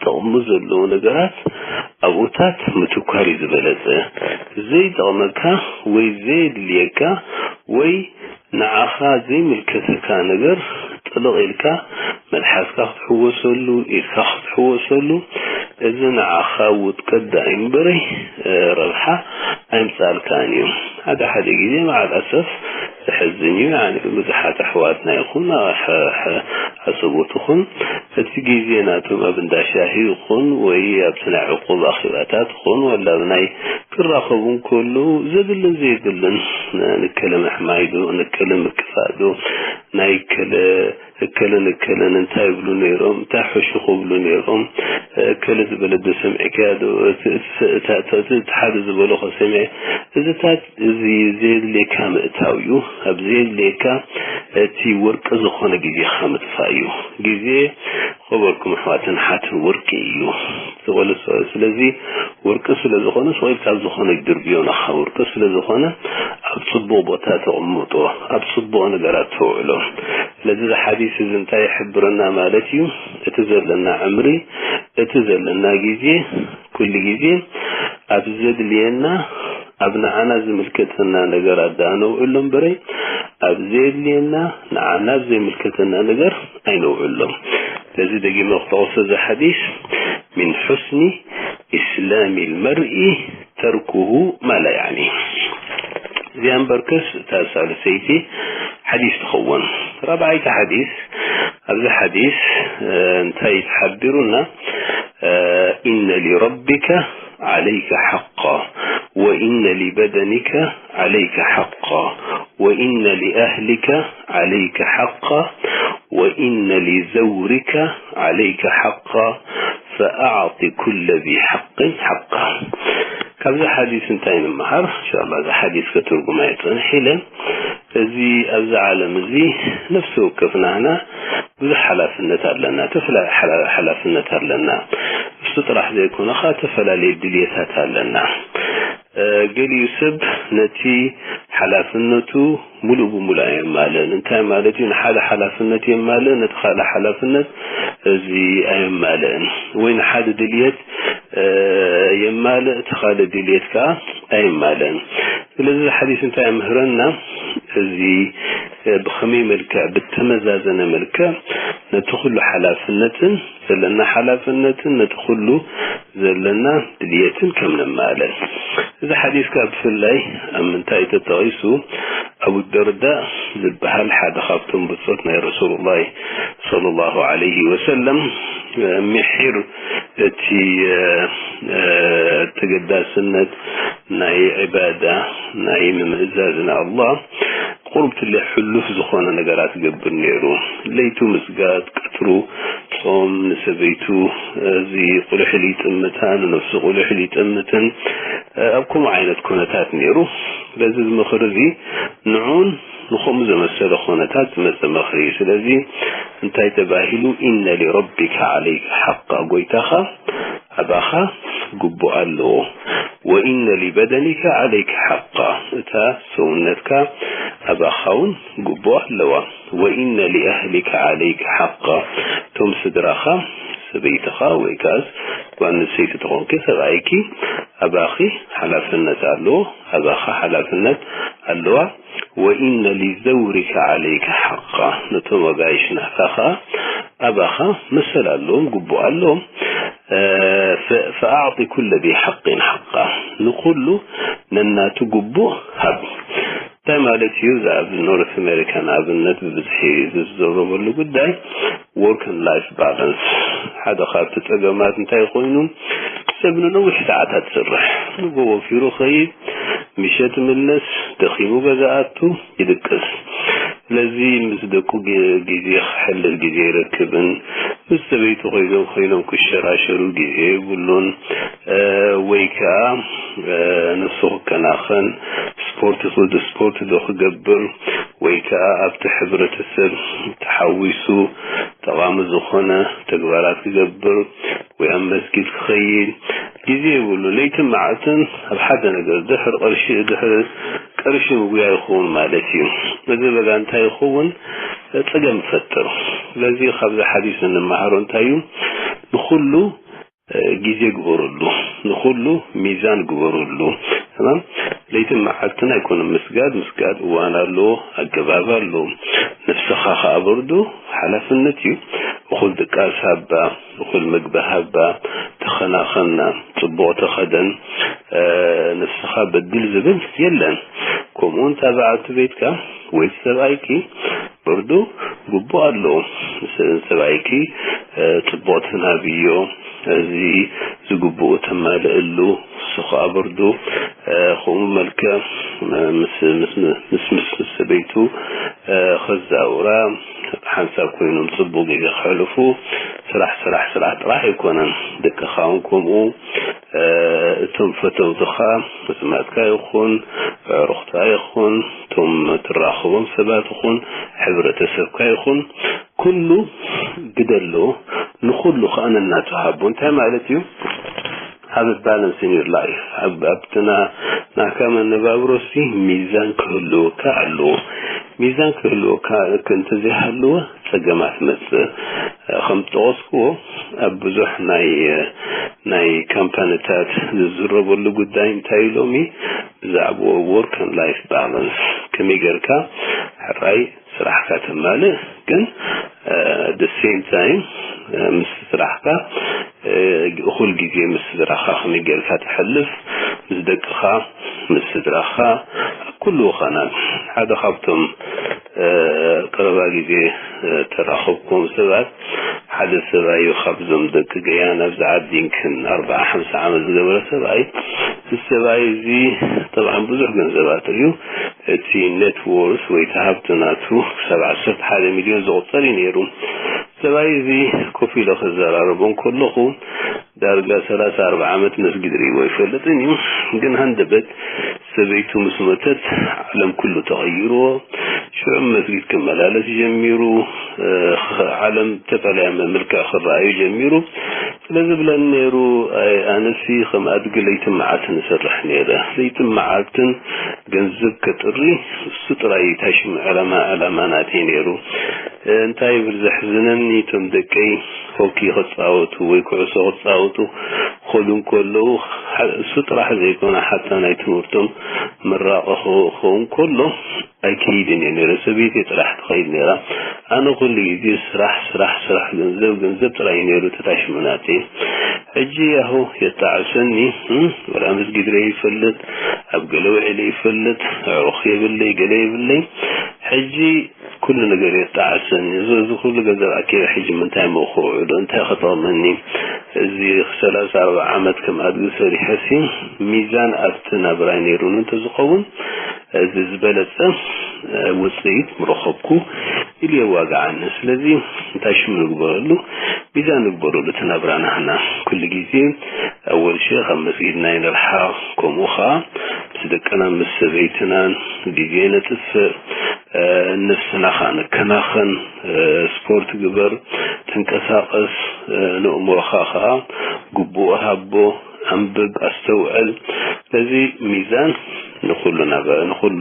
ጥቕሚ ዘለዎ ነገራት ኣብኡታት ምትኳር እዩ ዝበለጸ። ዘይጠቕመካ ወይ ዘየድልየካ ወይ ንዓኻ ዘይምልከተካ ነገር ጥልቕ ኢልካ መልሓስካ ክትሕወሰሉ፣ ኢድካ ክትሕወሰሉ፣ እዚ ንዓኻ ውጥቀት ደኣ እምበረይ፣ እ፣ ረብሓ ኣይምጻልካን እዩ። ሓደ ሓደ ግዜ መዓል ኣሰፍ ዘሕዝን እዩ። ያኒ ብዙሓት ኣሕዋትና ይኹን፣ ኣሕ-፣ ኣሕ-፣ ኣሰቦት ይኹን፣ እቲ ግዜ ናቶም ኣብ እንዳ ሻሂ ይኹን ወይ ኣብቲ ናይ ዕቁብ ኣኼባታት ይኹን፣ ወላ ኣብ ናይ ክራኸቡ እንከለዉ ዘድልን ዘየድልን፣ ንከለ ምሕማይ ዶ፣ ንከለ ምክፋእ ዶ፣ ናይ ከለ እከለን እከለን እንታይ ይብሉ ነይሮም፣ እንታይ ሕሹ ክብሉ ነይሮም፣ እከለ ዝበለ ዶ ሰሚዕካዮ ዶ፣ እቲ፣ እቲ፣ እቲ፣ እቲ፣ እቲ፣ እቲ ሓደ ዝበሎ ከ ሰሚዐ፣ እዚታት እዚ ዘየድልየካ ምእታው እዩ። ኣብ ዘየድልየካ እቲ ወርቂ ዝኾነ ግዜኻ ምጥፋእ እዩ። ግዜ ክቡርኩም ኣሕዋትን ኣሓትን ወርቂ እዩ። ዝቆለ-፣ ስለዚ ወርቂ ስለ ዝኾነ፣ ስቕ ኢልካ ኣብ ዝኾነ ድርብዮ ናኻ። ወርቂ ስለ ዝኾነ፣ ኣብ ጽቡቕ ቦታ ተቕምጦ፣ ኣብ ጽቡቕ ነገራት ተውዕሎ። ስለዚ፣ እዚ ሓዲስ እዚ እንታይ ይሕብረና ማለት እዩ? እቲ ዘለና ዕምሪ፣ እቲ ዘለና ግዜ፣ ኩሉ ግዜ ኣብ ዘድልየና፣ ኣብ ንዓና ዝምልከተና ነገራት ደኣ ነውዕሎ እምበረይ፣ ኣብ ዘየድልየና፣ ንዓና ኣብ ዘይምልከተና ነገር ኣይነውዕሎ። ስለዚ፣ ደጊመ ክጠቕሶ፣ እዚ ሓዲስ፣ ሚን ሑስኒ ኢስላሚል መርኢ ተርኩሁ ማ ላ ያዕኒ። እዚኣ እምበርከስ እታ ሳልሰይቲ ሓዲስ ትኸውን። ራብዓይቲ ሓዲስ፣ ኣብዚ ሓዲስ፣ እ፣ እንታይ ተሓቢሩና? እ፣ ኢነ ሊረቢከ ዓለይከ ሓቃ፣ ወኢነ ሊበደኒከ ዓለይከ ሓቃ፣ ወኢነ ሊኣህሊከ ዓለይከ ሓቃ፣ ወኢነ ሊዘውሪከ ዓለይከ ሓቃ፣ ፈኣዕጢ ኩለ ዚ ሓቅን ሓቃ። ካብዚ ሓዲስ እንታይ ንምሃር? እንሻላ፣ እዚ ሓዲስ ከትርጉማ እየ ጽንሕ ኢለ። እዚ ኣብዚ ዓለም እዚ ነፍሲ ወከፍ ናህና ብዙሕ ሓላፍነት ኣለና፣ ተፈላለየ ሓላ-፣ ሓላፍነት ኣለና። እሱ ጥራሕ ዘይኮነ፣ ኸዓ ተፈላለየ ድልየታት ኣለና። እ፣ ገሊኡ ሰብ ነቲ ሓላፍነቱ ሙሉእ ብሙሉእ ኣየማልእን። እንታይ ማለት እዩ? ንሓደ ሓላፍነት የማልእ፣ ነቲ ካልእ ሓላፍነት እዚ ኣየማልእን። ወይ ንሓደ ድልየት፣ እ፣ የማልእ፣ እቲ ካልእ ድልየት ከኣ ኣየማልእን። ስለዚ፣ እዚ ሓዲስ እንታይ የምህረና? እዚ፣ እ፣ ብኸመይ መልክዕ፣ ብተመዛዘነ መልክዕ ነቲ ኩሉ ሓላፍነትን ዘለና ሓላፍነትን ነቲ ኩሉ ዘለና ድልየትን ከም ነማልእ። እዚ ሓዲስ ከኣ ብፍላይ ኣብ ምንታይ ተጠቒሱ? ኣቡ ደርዳ ዝበሃል ሓደ ካብቶም ብጾት ናይ ረሱሉላህ ሰለላሁ ዐለይሂ ወሰለም፣ ምሒር እቲ፣ እ፣ እ፣ ተገዳስነት ናይ ዒባዳ፣ ናይ ምምእዛዝ ንኣላህ ቁሩብ ትለ ሕሉፍ ዝኾነ ነገራት ይገብር ነይሩ። ለይቱ ምስጋድ፣ ቀትሩ ጾም፣ ንሰበይቱ እዚ ቁልሕል ይጥምታ፣ ንነፍሱ ቁልሕል ይጥምትን፣ ኣብ ከምኡ ዓይነት ኩነታት ነይሩ። ስለዚ እዚ ምኽሪ እዚ ንዑን ንኸምኡ ዘመሰለ ኩነታት ዝመጸ ምኽሪ እዩ። ስለዚ እንታይ ተባሂሉ? "ኢነ ሊረቢካ ዓለይካ ሓቃ፣ ጎይታኻ ኣባኻ ግቡእ ኣለዎ። ወኢነ ሊበደኒካ ዓለይካ ሓቃ፣ እታ ሰውነትካ ኣባኻ እውን ግቡእ ኣለዋ። ወኢነ ሊኣህሊካ ዓለይካ ሓቃ፣ እቶም ስድራኻ፣ ሰበይትኻ ወይ ከኣስ ጓል ኣንስተይቲ ተኾንኪ፣ ሰብኣይኪ ኣባኺ ሓላፍነት ኣለዎ፣ ኣባኻ ሓላፍነት ኣለዋ። ወኢነ ሊዘውሪካ ዓለይካ ሓቃ፣ ነቶም ኣጋይሽ ናትካ ኸኣ ኣባኻ መሰል ኣለዎም፣ ግቡእ ኣለዎም። እ፣ ፈ-፣ ፈኣዕጢ ኩለ ዚ ሓቂን ሓቃ፣ ንኹሉ ነናቱ ግቡእ ሃብ።" እንታይ ማለት እዩ? እዚ ኣብ ኖርት ኣሜሪካ ንኣብነት ብብዝሒ ዝዘረበሉ ጉዳይ ወርክ ን ላይፍ ባላንስ። ሓደ ካብቲ ጸገማት እንታይ ኮይኑ፣ ሰብ ንነዊሕ ሰዓታት ይሰርሕ፣ ንጎ ወፊሩ ኸይድ፣ ምሸት ምለስ፣ ደኺሙ ገዛ ኣቱ፣ ይድቅስ። ስለዚ ምስ ደቁ ግ-፣ ግዜ ክሕልፍ ግዜ ይረክብን፣ ምስ ሰበይቱ ኮይኖም፣ ኮይኖም ክሸራሸሩ ግዜ የብሉን። እ፣ ወይ ከኣ፣ እ፣ ነፍሱ ክከናኸን፣ ስፖርት ክብል፣ ስፖርት ዶ ክገብር፣ ወይ ከኣ ኣብቲ ሕብረተሰብ ተሓዊሱ ጠቓሚ ዝኾነ ተግባራት ክገብር፣ ወይ ኣብ መስጊድ ክኸይድ ግዜ የብሉ። ለይትን መዓልትን ኣብ ሓደ ነገር ድሕሪ ቅርሺ፣ ድሕሪ ቅርሺ ምጉያ ይኸውን ማለት እዩ። እዚ በጋ እንታይ ይኸውን? ጸገም ይፈጥር። ስለዚ ካብዚ ሓዲስ እንመሃሮ እንታይ እዩ? ንኹሉ፣ እ፣ ግዜ ግበረሉ፣ ንኹሉ ሚዛን ግበረሉ። ተማም? ለይትን መዓልትን ኣይኮነን ምስጋድ፣ ምስጋድ እዋን ኣለዎ፣ ኣገባብ ኣለዎ። ነፍስኻ ከኣ በርዶ ሓላፍነት እዩ። እኹል ድቃስ ሃባ፣ እኹል ምግቢ ሃባ፣ ተኸናኸና፣ ጽቡቕ ተኸደን፣ እ፣ ነፍስኻ በድል ዝብል የለን። ከምኡ እንታ በዓልቲ ቤትካ ወይ ሰብኣይኪ በርዶ ግቡእ ኣለዎ። ስ-፣ ሰብኣይኪ፣ እ፣ ጽቡቕ ተናብዮ፣ እዚ ዝግብኡ ተማልእሉ፣ እሱ ኸኣ በርዶ፣ እ፣ ከምኡ መልክዕ፣ እ፣ ምስ፣ ምስ፣ ምስ፣ ምስ፣ ምስ ሰበይቱ፣ እ፣ ኸዛውራ፣ ሓንሳብ ኮይኖም ጽቡቕ ግዜ ከሕልፉ፣ ስራሕ፣ ስራሕ፣ ስራሕ ጥራሕ ኣይኮነን። ደቅኻ እውን ከምኡ፣ እ፣ እቶም ፈተውትኻ፣ ኣዝማድካ ይኹን፣ ኣዕሩኽትካ ይኹን፣ እቶም ትራኸቦም ሰባት ይኹን፣ ሕብረተሰብካ ይኹን፣ ኩሉ ግደ ኣለዎ፣ ንኹሉ ከኣ ነናቱ ሃቦ። እንታይ ማለት እዩ? Have a balance in your life። ኣብ፣ ኣብቲ ና-፣ ናትካ መነባብሮ ሲ ሚዛን ክህልወካ ኣለዎ። ሚዛን ክህልወካ እንተዘይሃለወ ጸገማት መጽእ። ከም ዝጠቐስክዎ ኣብ ብዙሕ ናይ፣ ናይ ካምፓኒታት ዝዝረበሉ ጉዳይ እንታይ እዩ ሎሚ? ብዛዕባ ወርክ ን ላይፍ ባላንስ። ከመይ ጌርካ ሕራይ ስራሕካ ተማልእ፣ ግን፣ እ፣ the same time፣ እ፣ ምስ ስራሕካ፣ እ፣ እኹል ግዜ ምስ ስድራኻ ከመይ ጌርካ ተሕልፍ፣ ምስ ደቅኻ፣ ምስ ስድራኻ፣ ኣብ ኩሉ ወኸናት። ሓደ ካብቶም፣ እ፣ ቀረባ ግዜ፣ እ፣ ተራኸብኩም ሰባት፣ ሓደ ሰብኣይ እዩ ካብዞም ደቂ ገያን ኣብዚ ዓዲ ይምክን ኣርብዓ ሓምሳ ዓመት ዝገበረ ሰብኣይ። እዚ ሰብኣይ እዚ ጠብዓን ብዙሕ ገንዘብ ኣጥርዩ፣ እቲ ኔት ዎርት ወይ እቲ ሃብቲ ናቱ ክሳብ ዓሰርተ ሓደ ሚልዮን ዝቑጸር እዩ ነይሩ። ሰብኣይ እዚ ኮፍ ኢለ ክዘራረቦ እንከለኹ ዳርጋ ሰላሳ ኣርብዓ ዓመት መስጊድ ርእይዎ ኣይፈልጥን እዩ። ግን ሃንደበት ሰበይቱ ምስ ሞተት ዓለም ኩሉ ተቐይርዎ። ሽዑ መስጊድ ክመላለስ ጀሚሩ። እ፣ ዓለም ዝተፈላለያ መልክዕ ክረኣዩ ጀሚሩ። ስለ ዝብለኒ ነይሩ፣ ኣይ፣ ኣነሲ ከም ኣድጊ ለይትን መዓልትን እሰርሕ ነይረ። ለይትን መዓልትን ገንዘብ ከጥሪ እሱ ጥራይ እዩ ታሽሙ ዕላማ፣ ዕላማ ናተይ ነይሩ። እ፣ እንታይ ይብል ዘሕዝነኒ፣ እቶም ደቀይ ሆኪ ክጻወቱ ወይ ኩዕሶ ክጻወቱ ክኸዱ እንከለዉ፣ ሓ-፣ እሱ ጥራሕ ዘይኮነ ሓታ ናይ ትምህርቶም ምራቐ ክኸውን ከሎ ኣይከይድን እየ ነይረ። ሰበይተይ ጥራሕ ትኸይድ ነይራ። ኣነ ኩሉ ግዜ ስራሕ፣ ስራሕ፣ ስራሕ፣ ገንዘብ፣ ገንዘብ ጥራይ እዩ ነይሩ ተታሽሙ ናተይ። ሕጂ ያሁ የጣዕሰኒ፣ እም፣ ወላ መስጊድ ርኤ ይፈልጥ፣ ኣብ ገለ ውዒለ ይፈልጥ፣ ኣዕሩኽ የብለይ፣ ገለ የብለይ። ሕጂ ኩሉ ነገር የጣዕሰኒ። እዚ፣ እዚ ኩሉ ገንዘብ ኣኪበ ሕጂ ምንታይ እሞ ክውዕሎ? እንታይ ክጠቕመኒ? እዚ ሰላሳ ኣርባዓ ዓመት ከም ኣድጊ ሰሪሐሲ፣ ሚዛን ኣብቲ ናብራይ ነይሩኒ እንተዝኸውን፣ እዚ ዝበለጸ፣ እ፣ ውጽኢት ምረኸብኩ ኢሉ የዋግዓኒ። ስለዚ እንታይ ሽም ንግበረሉ? ሚዛን ንግበረሉ እቲ ናብራና። ኩሉ ግዜ ኣወል ሸኽ ኣብ መስጊድና ይንርሓቕ፣ ከምኡ ኸኣ ምስ ደቅናን ምስ ሰበይትናን ግዜ ነጥፍእ፣ እ፣ ነፍስና ኸኣ ንከናኸን፣ እ፣ ስፖርት ግበር፣ ተንቀሳቐስ፣ እ፣ ንእምሮኻ ኸኣ ግቡእ ሃቦ፣ ኣንብብ፣ ኣስተውዕል። ስለዚ ሚዛን ንኹሉ ናብራ፣ ንኹሉ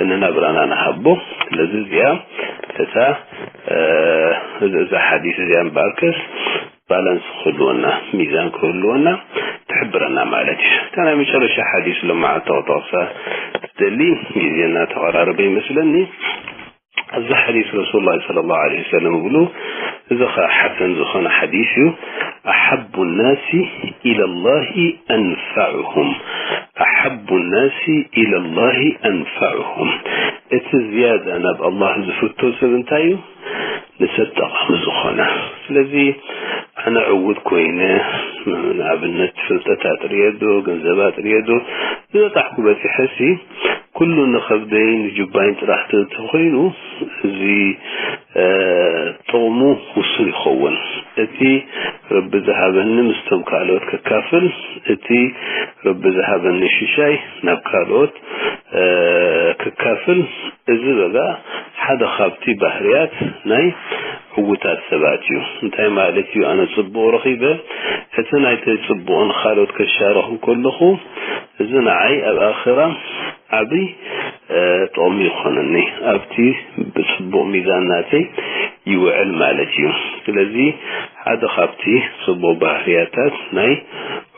ንናብራና ንሃቦ። ስለዚ እዚኣ እታ፣ እ፣ እዛ፣ እዛ ሓዲስ እዚኣ እምበኣርከስ ባላንስ ክህልወና፣ ሚዛን ክህልወና ትሕብረና ማለት እዩ። እታ ናይ መጨረሻ ሓዲስ ሎማዓንቲ ክጠቕሳ ትደሊ፣ ግዜና ተቐራረበ ይመስለኒ። ኣብዚ ሓዲስ ረሱሉላህ ሰለላሁ ዐለይሂ ወሰለም ይብሉ፣ እዚ ኸኣ ሓሰን ዝኾነ ሓዲስ እዩ። "ኣሐቡ ናሲ ኢለላሂ ኣንፈዑሁም፣ ኣሐቡ ናሲ ኢለላሂ ኣንፈዑሁም።" እቲ ዝያዳ ናብ ኣላህ ዝፍቶ ሰብ እንታይ እዩ? ንሰብ ጠቓሚ ዝኾነ። ስለዚ ኣነ ዕዉት ኮይነ፣ ንኣብነት ፍልጠት ኣጥርየ ዶ፣ ገንዘብ ኣጥርየ ዶ፣ ዝበጻሕኩ በጺሐሲ፣ ኩሉ ንኸብደይን ንጁባይን ጥራሕ ተ-፣ ተኾይኑ፣ እዚ፣ እ፣ ጥቕሙ ውሱን ይኸውን። እቲ ረቢ ዝሃበኒ ምስቶም ካልኦት ከካፍል፣ እቲ ረቢ ዝሃበኒ ሽሻይ ናብ ካልኦት፣ እ፣ ከካፍል፣ እዚ በጋ ሓደ ካብቲ ባህርያት ናይ ዕዉታት ሰባት እዩ። እንታይ ማለት እዩ? ኣነ ጽቡቕ ረኺበ፣ እቲ ናይተይ ጽቡቕ ንኻልኦት ከሻርኽ እንከለኹ፣ እዚ ንዓይ ኣብ ኣኽራ ዓቢ፣ እ፣ ጥቕሚ ይኾነኒ። ኣብቲ ብጽቡቕ ሚዛን ናተይ ይውዕል ማለት እዩ። ስለዚ ሓደ ካብቲ ጽቡቕ ባህርያታት ናይ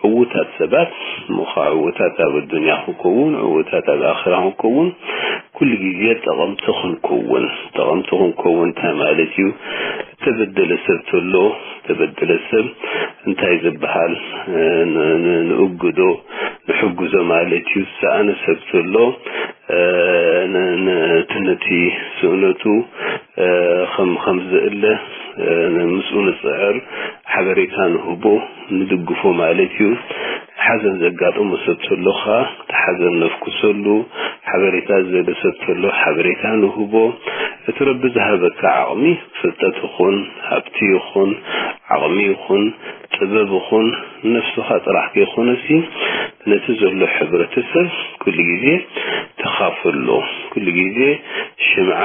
ዕዉታት ሰባት፣ እሞ ኸዓ ዕዉታት ኣብ ኣዱንያ ክኸውን፣ ዕዉታት ኣብ ኣኽራ ክኸውን፣ ኩሉ ግዜ ጠቐምቲ ክንከውን። ጠቐምቲ ክንከውን እንታይ ማለት እዩ? እተበደለ ሰብ ተሎ፣ እተበደለ ሰብ እንታይ ዝበሃል፣ እ፣ ን-፣ ን-፣ ንእግዶ፣ ንሕግዞ ማለት እዩ። ዝሰኣነ ሰብ ተሎ፣ እ፣ ን-፣ ን-፣ እቲ ነቲ ስእነቱ፣ እ፣ ከም፣ ከም ዘእለ፣ እ፣ ን-፣ ምስኡ ንጽዕር፣ ሓበሬታ ንህቦ፣ ንድግፎ ማለት እዩ። ሓዘን ዘጋጠሞ ሰብ ተሎ ኸኣ፣ እቲ ሓዘን ነፍኩሰሉ፣ ሓበሬታ ዝደሊ ሰብ ተሎ፣ ሓበሬታ ንህቦ። እቲ ረቢ ዝሃበካ ዓቕሚ፣ ፍልጠት ይኹን፣ ሃብቲ ይኹን፣ ዓቕሚ ይኹን፣ ጥበብ ይኹን፣ ነፍስኻ ጥራሕ ከይኮነሲ፣ ነቲ ዘሎ ሕብረተሰብ ኩሉ ግዜ ተኻፍሎ። ኩሉ ግዜ ሽምዓ፣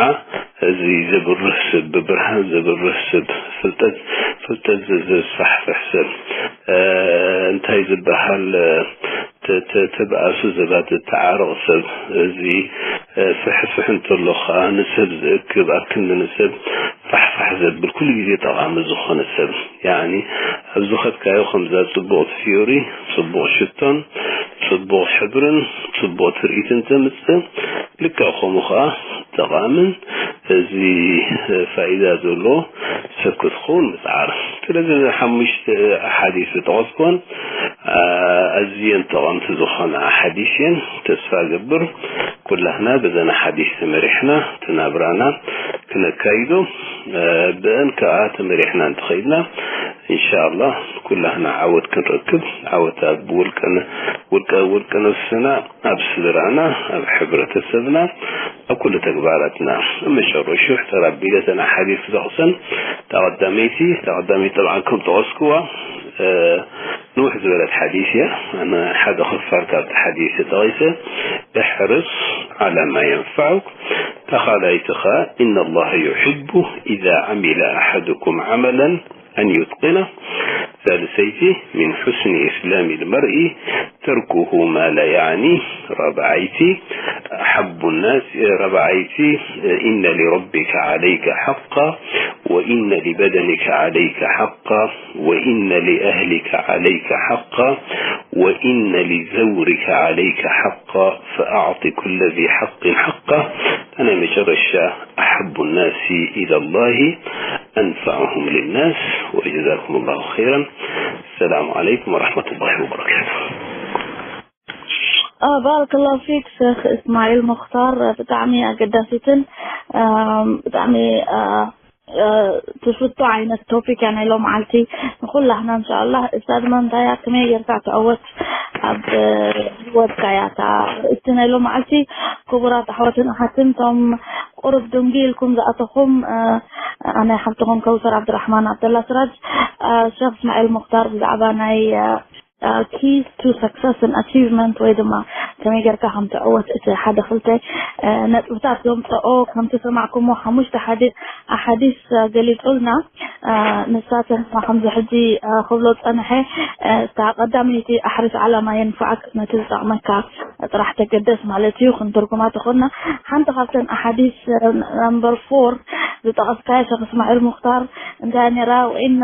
እዚ ዘብርህ ሰብ፣ ብብርሃን ዘብርህ ሰብ፣ ፍልጠት፣ ፍልጠት ዘ-፣ ዘስፋሕፍሕ ሰብ፣ እ፣ እንታይ ዝበሃል፣ ተ-፣ ተ-፣ ተባእሱ ዘባት እተዓርቕ ሰብ፣ እዚ፣ እ፣ ፍሕፍሕ እንተሎ ኸኣ ንሰብ ዝእክብ፣ ኣብ ክንዲ ንሰብ ፋሕፋሕ ዘብል፣ ኩሉ ግዜ ጠቓሚ ዝኾነ ሰብ። ያዕኒ፣ ኣብ ዝኸድካዮ ከምዛ ጽቡቕ ቲዮሪ፣ ጽቡቕ ሽቶን፣ ጽቡቕ ሕብርን፣ ጽቡቕ ትርኢትን ተምጽእ፣ ልክዕ ከምኡ ኸኣ ጠቓምን እዚ ፋይዳ ዘሎ ሰብ ክትኸውን ምጽዓር። ስለዚ፣ እዚ ሓሙሽተ ኣሓዲስ ዝጠቐስኩወን፣ ኣ-፣ ኣዝየን ጠቐምቲ ዝኾና ኣሓዲስ እየን። ተስፋ እገብር፣ ኩላህና በዘን ኣሓዲስ ተመሪሕና፣ እቲ ናብራና ክነካይዶ፣ እ፣ ብአን ከኣ ተመሪሕና እንተኸይድና፣ ኢንሻኣላህ፣ ኩላህና ዓወት ክንረክብ፣ ዓወት ኣብ ውልቀ ነ-፣ ውልቀ፣ ውልቀ ነፍስና፣ ኣብ ስድራና፣ ኣብ ሕብረተሰብና፣ ኣብ ኩሉ ተግባራትና። ኣብ መጨረሽታ ሕተር ኣቢለ እተን ኣሓዲስ ክጠቕሰን፣ እታ ቀዳመይቲ፣ እታ ቀዳመይቲ ጠብዓን ከም ጠቐስኩዋ፣ እ፣ ንውሕ ዝበለት ሓዲስ እያ። ኣነ ሓደ ክፋል ካብቲ ሓዲስ ተጠቒሰ፣ "احرص على ما ينفعك". እታ ካልኣይቲ ኸኣ፣ "إن الله يحب إذا عمل أحدكم عملا أن يتقنه". ሳልሰይቲ፣ "من حسن إسلام المرء تركه ما لا يعنيه". ራብዓይቲ፣ "أحب الناس"፣ ራብዓይቲ፣ "إن لربك عليك حقا، وإن لبدنك عليك حقا، وإن لأهلك عليك حقا، وإن لزورك عليك حقا، فأعط كل ذي حق حقه". እታ ናይ መጨረሻ፣ "أحب الناس إلى الله أنفعهم للناس". وجزاكم الله خيرا. السلام عليكم ورحمة الله وبركاته. ባረከላሁ ፊክ ሸክ እስማዒል ሙክታር። ብጣዕሚ ኣገዳሲትን ብጣዕሚ ትፍቶ ዓይነት ቶፒክ እያ ናይ ሎምዓልቲ ንኩላህና እንሻላ። እሳ ድማ እንታይ እያ፣ ከመይ ጌርካ ትዕወት ኣብ ህይወትካ እያ እታ ርእስቲ ናይ ሎምዓልቲ። ክቡራት ኣሕዋትን ኣሓትን፣ እቶም ቁሩብ ድንጊ ኢልኩም ዝኣተኹም፣ ኣነ ሓብትኹም ከውሰር ዓብድራሕማን ዓብደላ ስራጅ። ሸክ እስማዒል ሙክታር ብዛዕባ ናይ keys to success and achievement ወይ ድማ ከመይ ጌርካ ከም ትዕወት እቲ ሓደ ክልተ ነጥብታት ዘምፀኦ ከም ተሰማዕኩሞ ሓሙሽተ ሓዲስ ገሊፁልና። ንሳተን ድማ ከምዚ ሕጂ ክብሎ ዝፀንሐ እታ ቀዳመይቲ ኣሕርስ ዓላማ የንፍዓክ፣ ነቲ ዝጠቕመካ ጥራሕ ተገደስ ማለት እዩ። ክንትርጉማ ተኾና ሓንቲ ካብተን ኣሓዲስ number four ዝጠቐስካዮ ሸክ እስማዒል ሙክታር እንታይ ነራ ወኢና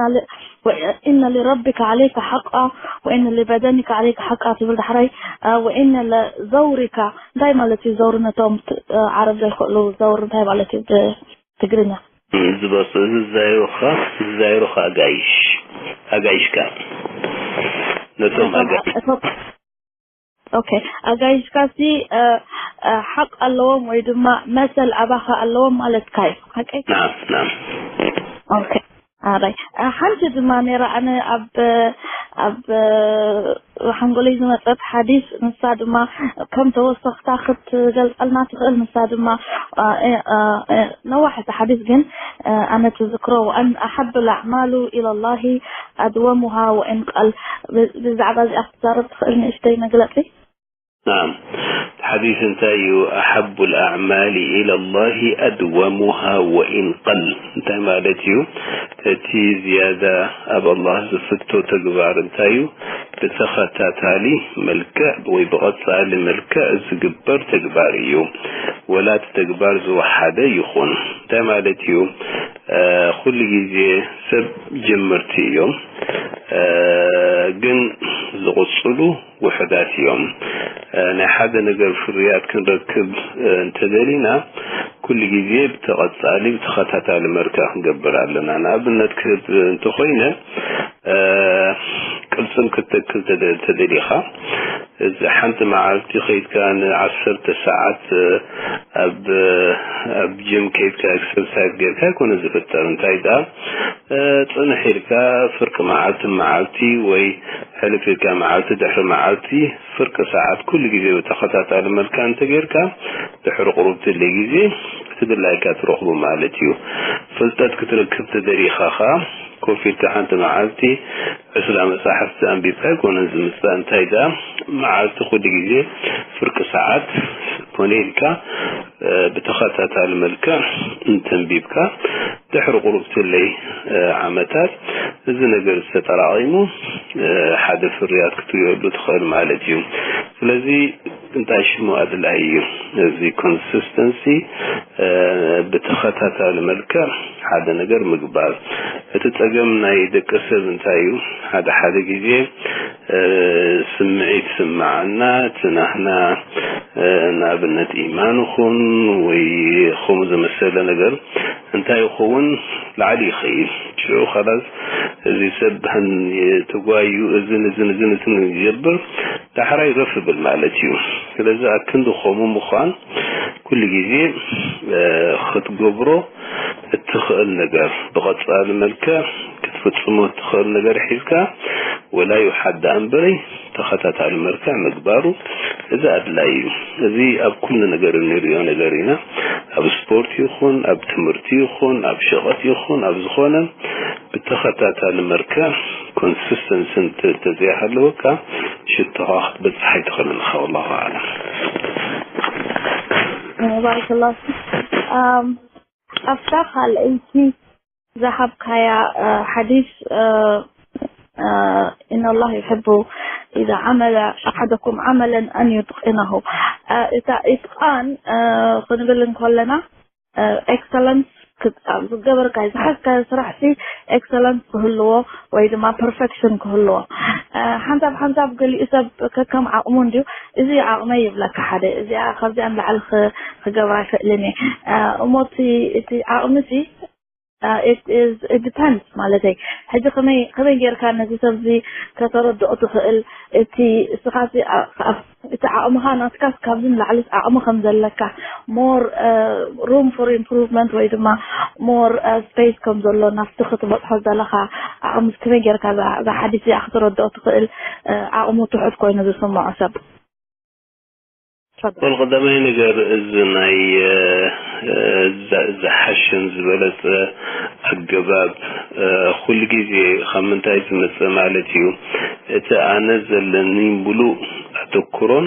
إن لربك عليك حقا وإن لبدنك عليك حقا ትብል ዳሕራይ وإن لزورك እንታይ ማለት እዩ? ዘውሪ ነቶም ዓረብ ዘይክእሉ ዘውሪ እንታይ ማለት እዩ ብትግርኛ? ዝበሱ ዝዛይሩኻ ዝዛይሩኻ ኣጋይሽ ኣጋይሽካ ነቶም ኣጋይሽ ኦኬ ኣጋይሽካ ሲ ሓቅ ኣለዎም ወይ ድማ መሰል ኣባኻ ኣለዎም ማለት ካዩ ሓቀይ ናም ናም ኦኬ ኣራይ ሓንቲ ድማ ነራ ኣነ ኣብ ኣብ ሓንጎለይ ዝመፀት ሓዲስ ንሳ ድማ ከም ተወሰኽታ ክትገልፀልና ትኽእል። ንሳ ድማ ነዋሕቲ ሓዲስ ግን ኣነ ትዝክሮ وأن أحب الأعمال إلى الله أدومها وإن قل ብዛዕባ እዚኣ ክትዛረብ ትኽእል ንእሽተይ መግለፂ نعم ሓዲስ እንታይ እዩ أحب الأعمال إلى الله أدومها وإن قل እንታይ ማለት እዩ እቲ ዝያዳ ኣብ ኣላህ ዝፍቶ ተግባር እንታይ እዩ ብተኸታታሊ መልክዕ ወይ ብቐፃሊ መልክዕ ዝግበር ተግባር እዩ ወላ እቲ ተግባር ዝወሓደ ይኹን እንታይ ማለት እዩ ኩሉ ግዜ ሰብ ጀመርቲ እዮም ግን ዝቕፅሉ ውሕዳት እዮም ናይ ሓደ ነገር ፍርያት ክንረክብ እንተደሊና ኩሉ ግዜ ብተቐፃሊ ብተኸታታሊ መርካ ክንገብር ኣለና ንኣብነት ክህብ እንተኮይነ ቅርፅን ክትተክል ተደሊኻ እዚ ሓንቲ መዓልቲ ከይድካ ንዓሰርተ ሰዓት ኣብ ኣብ ጅም ከይድካ ኤክሰርሳይዝ ጌርካ ኣይኮነ ዝፍጠር እንታይ ደኣ ፅንሕ ኢልካ ፍርቂ መዓልቲ መዓልቲ ወይ ሕልፍ ኢልካ መዓልቲ ድሕሪ መዓልቲ ፍርቂ ሰዓት ኩሉ ግዜ ብተኸታታሊ መልካ እንተጌርካ ድሕሪ ቁሩብ ትለይ ግዜ ትድላይካ ትረኽቡ ማለት እዩ ፍልጠት ክትረክብ ተደሊኻ ኸዓ ኮፍ ኢልካ ሓንቲ መዓልቲ ዕስራ መጻሕፍቲ ኣንቢብካ ኣይኮነን ዝምጻእ እንታይ ደኣ መዓልቲ ኩሉ ግዜ ፍርቂ ሰዓት ኮነ ኢልካ ብተኸታታሊ መልክዕ እንተንቢብካ ድሕሪ ቁሩብ ትለይ ዓመታት እዚ ነገር ዝተጠራቒሙ ሓደ ፍርያት ክትሪኦሉ ትኽእል ማለት እዩ ስለዚ እንታይ ሽሙ ኣድላይ እዩ እዚ ኮንሲስተንሲ ብተኸታታሊ መልክዕ ሓደ ነገር ምግባር እቲ ጸገም ናይ ደቂ ሰብ እንታይ እዩ ሓደ ሓደ ግዜ ስምዒት ስምዓና እቲ ናህና ንኣብነት ኢማን ኹን ወይ ከምኡ ዝመሰለ ነገር እንታይ ይኸውን ላዕሊ ይኸይድ ሽዑ ኸላስ እዚ ሰብ ተጓዩ እዝን እዝን እዝን እዝን ይገብር ዳሕራይ ረፍ ብል ማለት እዩ ስለዚ ኣክንዲ ከምኡ ምዃን ኩሉ ግዜ ክትገብሮ እትኽእል ነገር ብቐጻሊ መልክዕ ክትፍጽሞ እትኽእል ነገር ሒዝካ ወላ ይውሓድ ደኣ እምበረይ ተኸታታሊ መልክዕ ምግባሩ እዚ ኣድላይ እዩ። እዚ ኣብ ኩሉ ነገር እንሪኦ ነገር ኢና። ኣብ ስፖርት ይኹን፣ ኣብ ትምህርቲ ይኹን፣ ኣብ ሸቐጥ ይኹን፣ ኣብ ዝኾነ ብተኸታታሊ መልክዕ ኮንሲስተንሲ እንተዘይሃለወካ ሽቶኻ ክትበፅሕ ኣይትኽእልን ኢኻ። ወላሁ ኣዕለም። ባረከላሁ ፊክ። ኣብታ ካልኣይቲ ዝሃብካያ ሓዲስ إن الله يحب إذا عمل أحدكم عملا أن يتقنه እታ ኢትቃን ክንብል እንከለና ኤክሰለንስ ኣብ ዝገበርካዮ ዝሓዝካዮ ስራሕ ሲ ኤክሰለንስ ክህልዎ ወይ ድማ ፐርፌክሽን ክህልዎ ሓንሳብ ሓንሳብ ገሊኡ ሰብ ከከም ዓቕሙ እንድዩ እዚ ዓቕመይ ይብለካ ሓደ እዚኣ ካብዚኣ ንላዕሊ ክገብራ ኣይክእልን እየ እሞ እቲ ዓቕሚ ሲ it is it depends ማለተይ። ሕጂ ከመይ ከመይ ጌርካ ነዚ ሰብ እዚ ከተረድኦ ትኽእል? እቲ እስኻ እቲ ዓቕምኻ ናትካስ ካብዚ ንላዕሊ ዓቕሚ ከም ዘለካ፣ more room for improvement ወይ ድማ more space ከም ዘሎ ናብቲ ክትበፅሖ ዘለኻ ዓቕሚ ከመይ ጌርካ እዛ ሓዲስ እዚኣ ክትረድኦ ትኽእል? ዓቕሙ ትሑት ኮይኑ ዝስምዖ ሰብ። ወል ቀዳማይ ነገር እዚ ናይ ዝሓሽን ዝበለፀ ኣገባብ ኩሉ ግዜ ካብ ምንታይ ዝመፀ ማለት እዩ? እቲ ኣነ ዘለኒ ሙሉእ ኣተኩሮን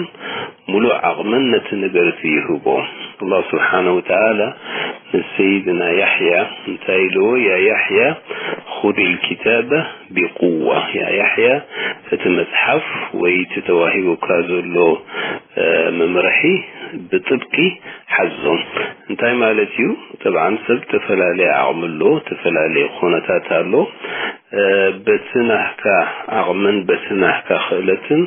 ሙሉእ ዓቕምን ነቲ ነገር እቲ ይህቦ። ኣላህ ስብሓነ ወተዓላ ንሰይድና ያሕያ እንታይ ኢልዎ? ያ ያሕያ ኹድ ልኪታበ ቢቁዋ። ያ ያሕያ እቲ መፅሓፍ ወይ እቲ ተዋሂቡካ ዘሎ መምርሒ ብጥብቂ ሓዞም። እንታይ ማለት እዩ? ጠብዓን ሰብ ዝተፈላለየ ዓቕሚ ኣሎ፣ ዝተፈላለየ ኩነታት ኣሎ። በቲ ናህካ ዓቕምን በቲ ናህካ ክእለትን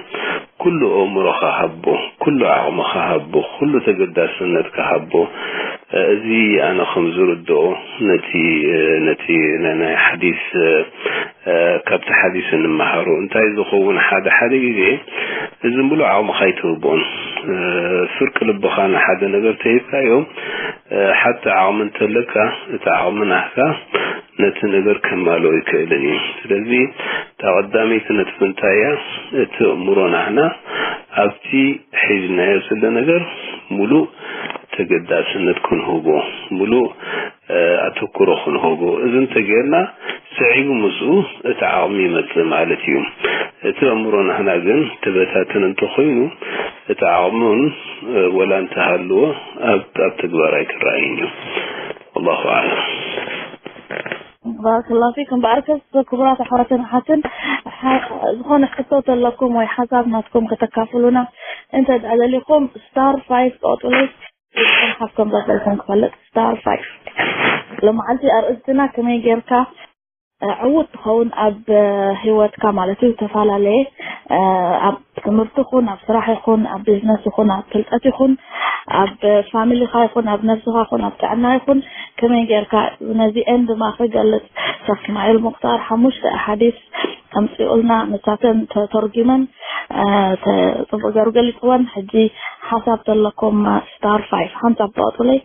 ኩሉ ኣእምሮኻ ሃቦ፣ ኩሉ ዓቕምኻ ሃቦ፣ ኩሉ ተገዳስነትካ ሃቦ። እዚ ኣነ ከም ዝርድኦ ነቲ ነቲ ናይ ሓዲስ ካብቲ ሓዲስ እንመሃሮ እንታይ ዝኸውን ሓደ ሓደ ግዜ እዚ ሙሉእ ዓቕምኻ ኣይትህቦን። ፍርቂ ልብኻ ንሓደ ነገር ተሂብካዮ ሓቲ ዓቕሚ እንተለካ እቲ ዓቕሚ ናህካ ነቲ ነገር ከማልኦ ኣይክእልን እዩ። ስለዚ እታ ቀዳመይቲ ነጥቢ እንታይ እያ? እቲ ኣእምሮ ናህና ኣብቲ ሒዝናዮ ዘሎ ነገር ሙሉእ ተገዳስነት ክንህቦ፣ ሙሉእ ኣተኩሮ ክንህቦ። እዚ እንተጌርና ስዒቡ ምስኡ እቲ ዓቕሚ ይመጽእ ማለት እዩ። እቲ ኣእምሮ ናህና ግን ተበታተን እንተኾይኑ እቲ ዓቕሚ እውን ወላ እንተሃለዎ ኣብ ኣብ ተግባር ኣይክረኣይን እዩ። ወላሁ ኣዕለም። ባረከላሁ ፊኩም። በኣርከስ ክቡራት ኣሕዋትን ኣሓትን ዝኾነ ሕቶ ተለኩም ወይ ሓሳብ ናትኩም ከተካፍሉና እንተ ደኣ ደሊኹም ስታር ፋይፍ ጦጥለይ ሓፍቶም ዘበልኩም ክፈልጥ ስታር ፋይፍ። ሎማዓንቲ ኣርእስትና ከመይ ጌርካ ዕዉት ትኸውን ኣብ ህይወትካ ማለት እዩ። ዝተፈላለየ ኣብ ትምህርቲ ይኹን ኣብ ስራሕ ይኹን ኣብ ቢዝነስ ይኹን ኣብ ፍልጠት ይኹን ኣብ ፋሚሊኻ ይኹን ኣብ ነብስኻ ይኹን ኣብ ጥዕና ይኹን ከመይ ጌርካ ነዚ ኤንድ ማ ክገልጽ ሸኽ እስማዒል ሙክታር ሓሙሽተ ኣሓዲስ ኣምጺኡልና ንሳተን ተተርጉመን ጽቡቅ ገሩ ገሊጽወን። ሕጂ ሓሳብ ተለኩም ስታር ፋይፍ ሓንሳብ ተዋጡለይ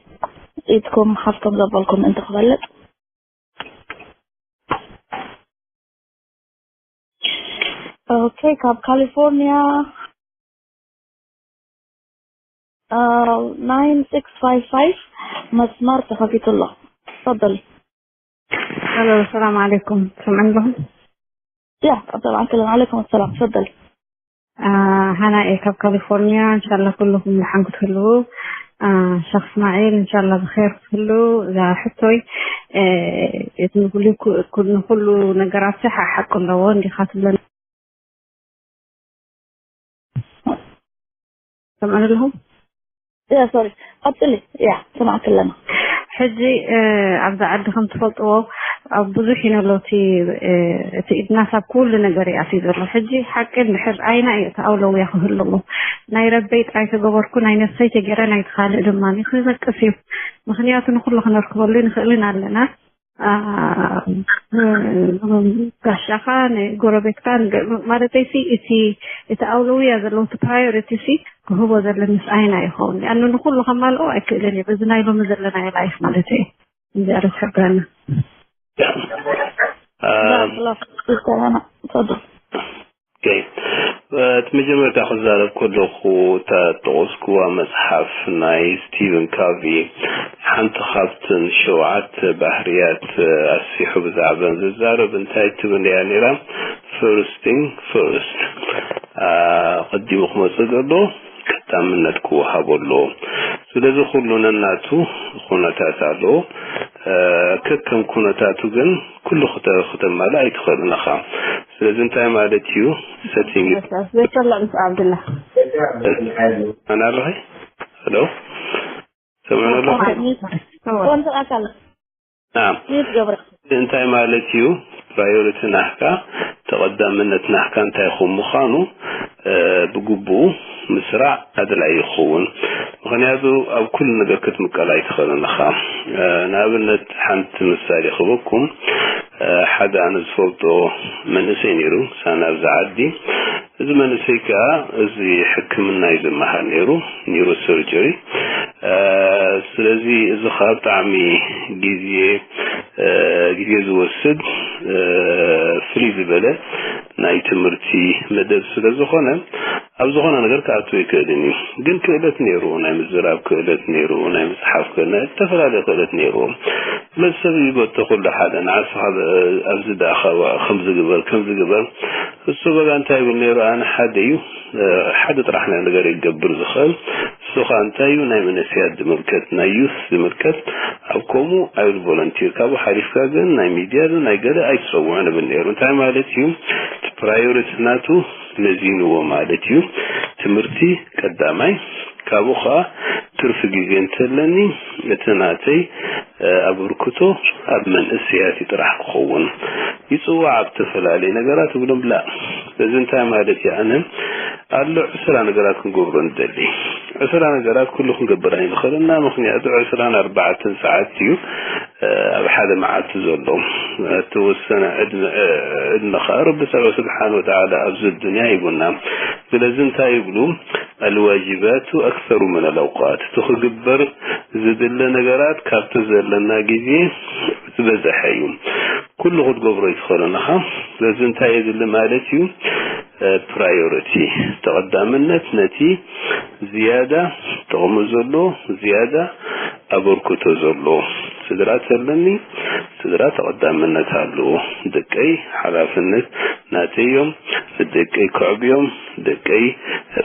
ኢድኩም ሓፍቶም ዘበልኩም እንተ ክበልጽ። ኦኬ ካብ ካሊፎርኒያ ናይን ሲክስ ፋይቭ ፋይቭ መስመር ተኸፊቱ ኣሎ። ተፈደሊ። ሄሎ ሰላም ዓለይኩም ትሰምዑ ኣለኹም? ያ ጠብጠብ ዓንክልን ዓለይኩም ሰላም ተፈደሊ። ሃና እየ ካብ ካሊፎርኒያ። እንሻላ ኩልኹም ደሓን ክትህልዉ። ሸኽ እስማዒል እንሻላ ብኸይር ክትህልዉ። እዛ ሕቶይ እቲ ንኩሉ ነገራት ሓቂ ኣለዎ እንዲኻ ትብለና ሰምዑ ኣለኹም? ያ ሶሪ ቀፅሊ። ያ ሰማዕክ ኣለና። ሕጂ ኣብዚ ዓዲ ከም ትፈልጥዎ ኣብ ብዙሕ እዩ ነሎ እቲ እቲ ኢድናስ ኣብ ኩሉ ነገር እዩ ኣትዩ ዘሎ። ሕጂ ሓቂ እንድሕር ኣይና እዩ እቲ ኣውለውያ ክህልዎ ናይ ረበይ ጥራይ ተገበርኩ ናይ ነፍሰይ ተገረ ናይ ትኻልእ ድማ ክነቅስ እዩ። ምክንያቱ ንኩሉ ክነርክበሉ ንኽእልን ኣለና። ጋሻኻ ንጎረቤትካ ማለተይ ሲ እቲ እቲ ኣውለውያ ዘለዎ እቲ ፕራዮሪቲ ሲ ክህቦ ዘለኒ ምስ ኣይና ይኸውን ኣኑ ንኩሉ ከማልኦ ኣይክእልን እዩ። በዚ ናይ ሎሚ ዘለናዮ ላይፍ ማለት እዩ። እዚኣ ርትሕጋና ተፈضل እቲ መጀመርታ ክዛረብ ከለኹ እታ ጠቐስኩዋ መፅሓፍ ናይ ስቲቨን ካቪ ሓንቲ ካብትን ሸውዓተ ባህርያት ኣስፊሑ ብዛዕባን ዝዛረብ እንታይ ትብል እያ ነይራ? First thing first። ቀዲሙ ክመፅእ ዘሎ ቀዳምነት ክወሃቦ ኣለዎ። ስለዚ ኩሉ ነናቱ ኩነታት ኣለዎ። ከከም ኩነታቱ ግን ኩሉ ክተ- ክተማልእ ኣይትኽእልን ኢኻ። ስለዚ እንታይ ማለት እዩ? ሰቲንግ ዘይሰላም ምስ ዓብድላ ኣናለኸ ሄሎ ሰምዑ ኣለኹ? ኮንትራት ኣለ ናም ይህ ገብረ እንታይ ማለት እዩ? ፕራዮሪቲ ናህካ ተቐዳምነት ናህካ እንታይ ከም ምዃኑ ብግቡኡ ምስራዕ ኣድላይ ይኸውን። ምክንያቱ ኣብ ኩሉ ነገር ክትምቀል ኣይትኽእልን ኢኻ። ንኣብነት ሓንቲ ምሳሌ ክበኩም። ሓደ ኣነ ዝፈልጦ መንእሰይ ነይሩ ሳና ኣብዚ ዓዲ። እዚ መንእሰይ ከዓ እዚ ሕክምና እዩ ዝመሃር ነይሩ፣ ኒውሮ ሰርጀሪ። ስለዚ እዚ ከዓ ብጣዕሚ ግዜ ግዜ ዝወስድ ፍልይ ዝበለ ናይ ትምህርቲ መደብ ስለ ዝኾነ ኣብ ዝኾነ ነገር ክኣቱ ኣይክእልን እዩ። ግን ክእለት ነይሩ፣ ናይ ምዝራብ ክእለት ነይሩ፣ ናይ ምፅሓፍ ክእለት፣ ዝተፈላለዩ ክእለት ነይሩ። ስለዚ ሰብ ይጎቶ ኩሉ ሓደ ንዓስኻ ኣብዚ ዳኻ ከምዚ ግበር ከምዚ ግበር። እሱ በጋ እንታይ ይብል ነይሩ? ኣነ ሓደ እዩ ሓደ ጥራሕ ናይ ነገር ይገብር ዝኽእል። እሱ ከዓ እንታይ እዩ? ናይ መነስያት ዝምልከት፣ ናይ ዩስ ዝምልከት። ኣብ ከምኡ ኣይብል ቮለንቲር ካብኡ ሓሊፍካ ግን ናይ ሚድያ ዶ ናይ ገለ ኣይትፀውዖ ንብል ነይሩ። እንታይ ማለት እዩ? እቲ ፕራዮሪቲ ናቱ መዚንዎ ማለት እዩ። ትምህርቲ ቀዳማይ፣ ካብኡ ከዓ ትርፊ ግዜ እንተለኒ እቲ ናተይ ኣበርክቶ ኣብ መንእሰያት ጥራሕ ክኸውን ይፅዋዕ ኣብ ዝተፈላለዩ ነገራት ይብሎም። ላ እዚ እንታይ ማለት እዩ? ኣነ ኣሎ ዕስራ ነገራት ክንገብሮ ንደሊ። ዕስራ ነገራት ኩሉ ክንገብር ኣይንኽእልና፣ ምክንያቱ ዕስራን ኣርባዕተን ሰዓት እዩ ኣብ ሓደ መዓልቲ ዘሎ። እተወሰነ ዕድመ ከዓ ረቢ ስብሓን ወተዓላ ኣብዚ ዱንያ ሂቡና። ስለዚ እንታይ ይብሉ? ኣልዋጅባቱ ኣክሰሩ ምን ኣልኣውቃት፣ እቲ ክግበር ዝድለ ነገራት ካብቲ ዘለና ግዜ ዝበዘሐ እዩ። ኩሉ ክትገብሮ ኣይትኽእልን ኢኻ። ስለዚ እንታይ የድሊ ማለት እዩ? ፕራዮሪቲ፣ ተቐዳምነት ነቲ ዝያዳ ጥቕሚ ዘሎ፣ ዝያዳ ኣበርክቶ ዘሎ። ስድራ ተለኒ፣ ስድራ ተቐዳምነት ኣለዎ። ደቀይ ሓላፍነት ናተይ እዮም። ንደቀይ ከዕብዮም፣ ደቀይ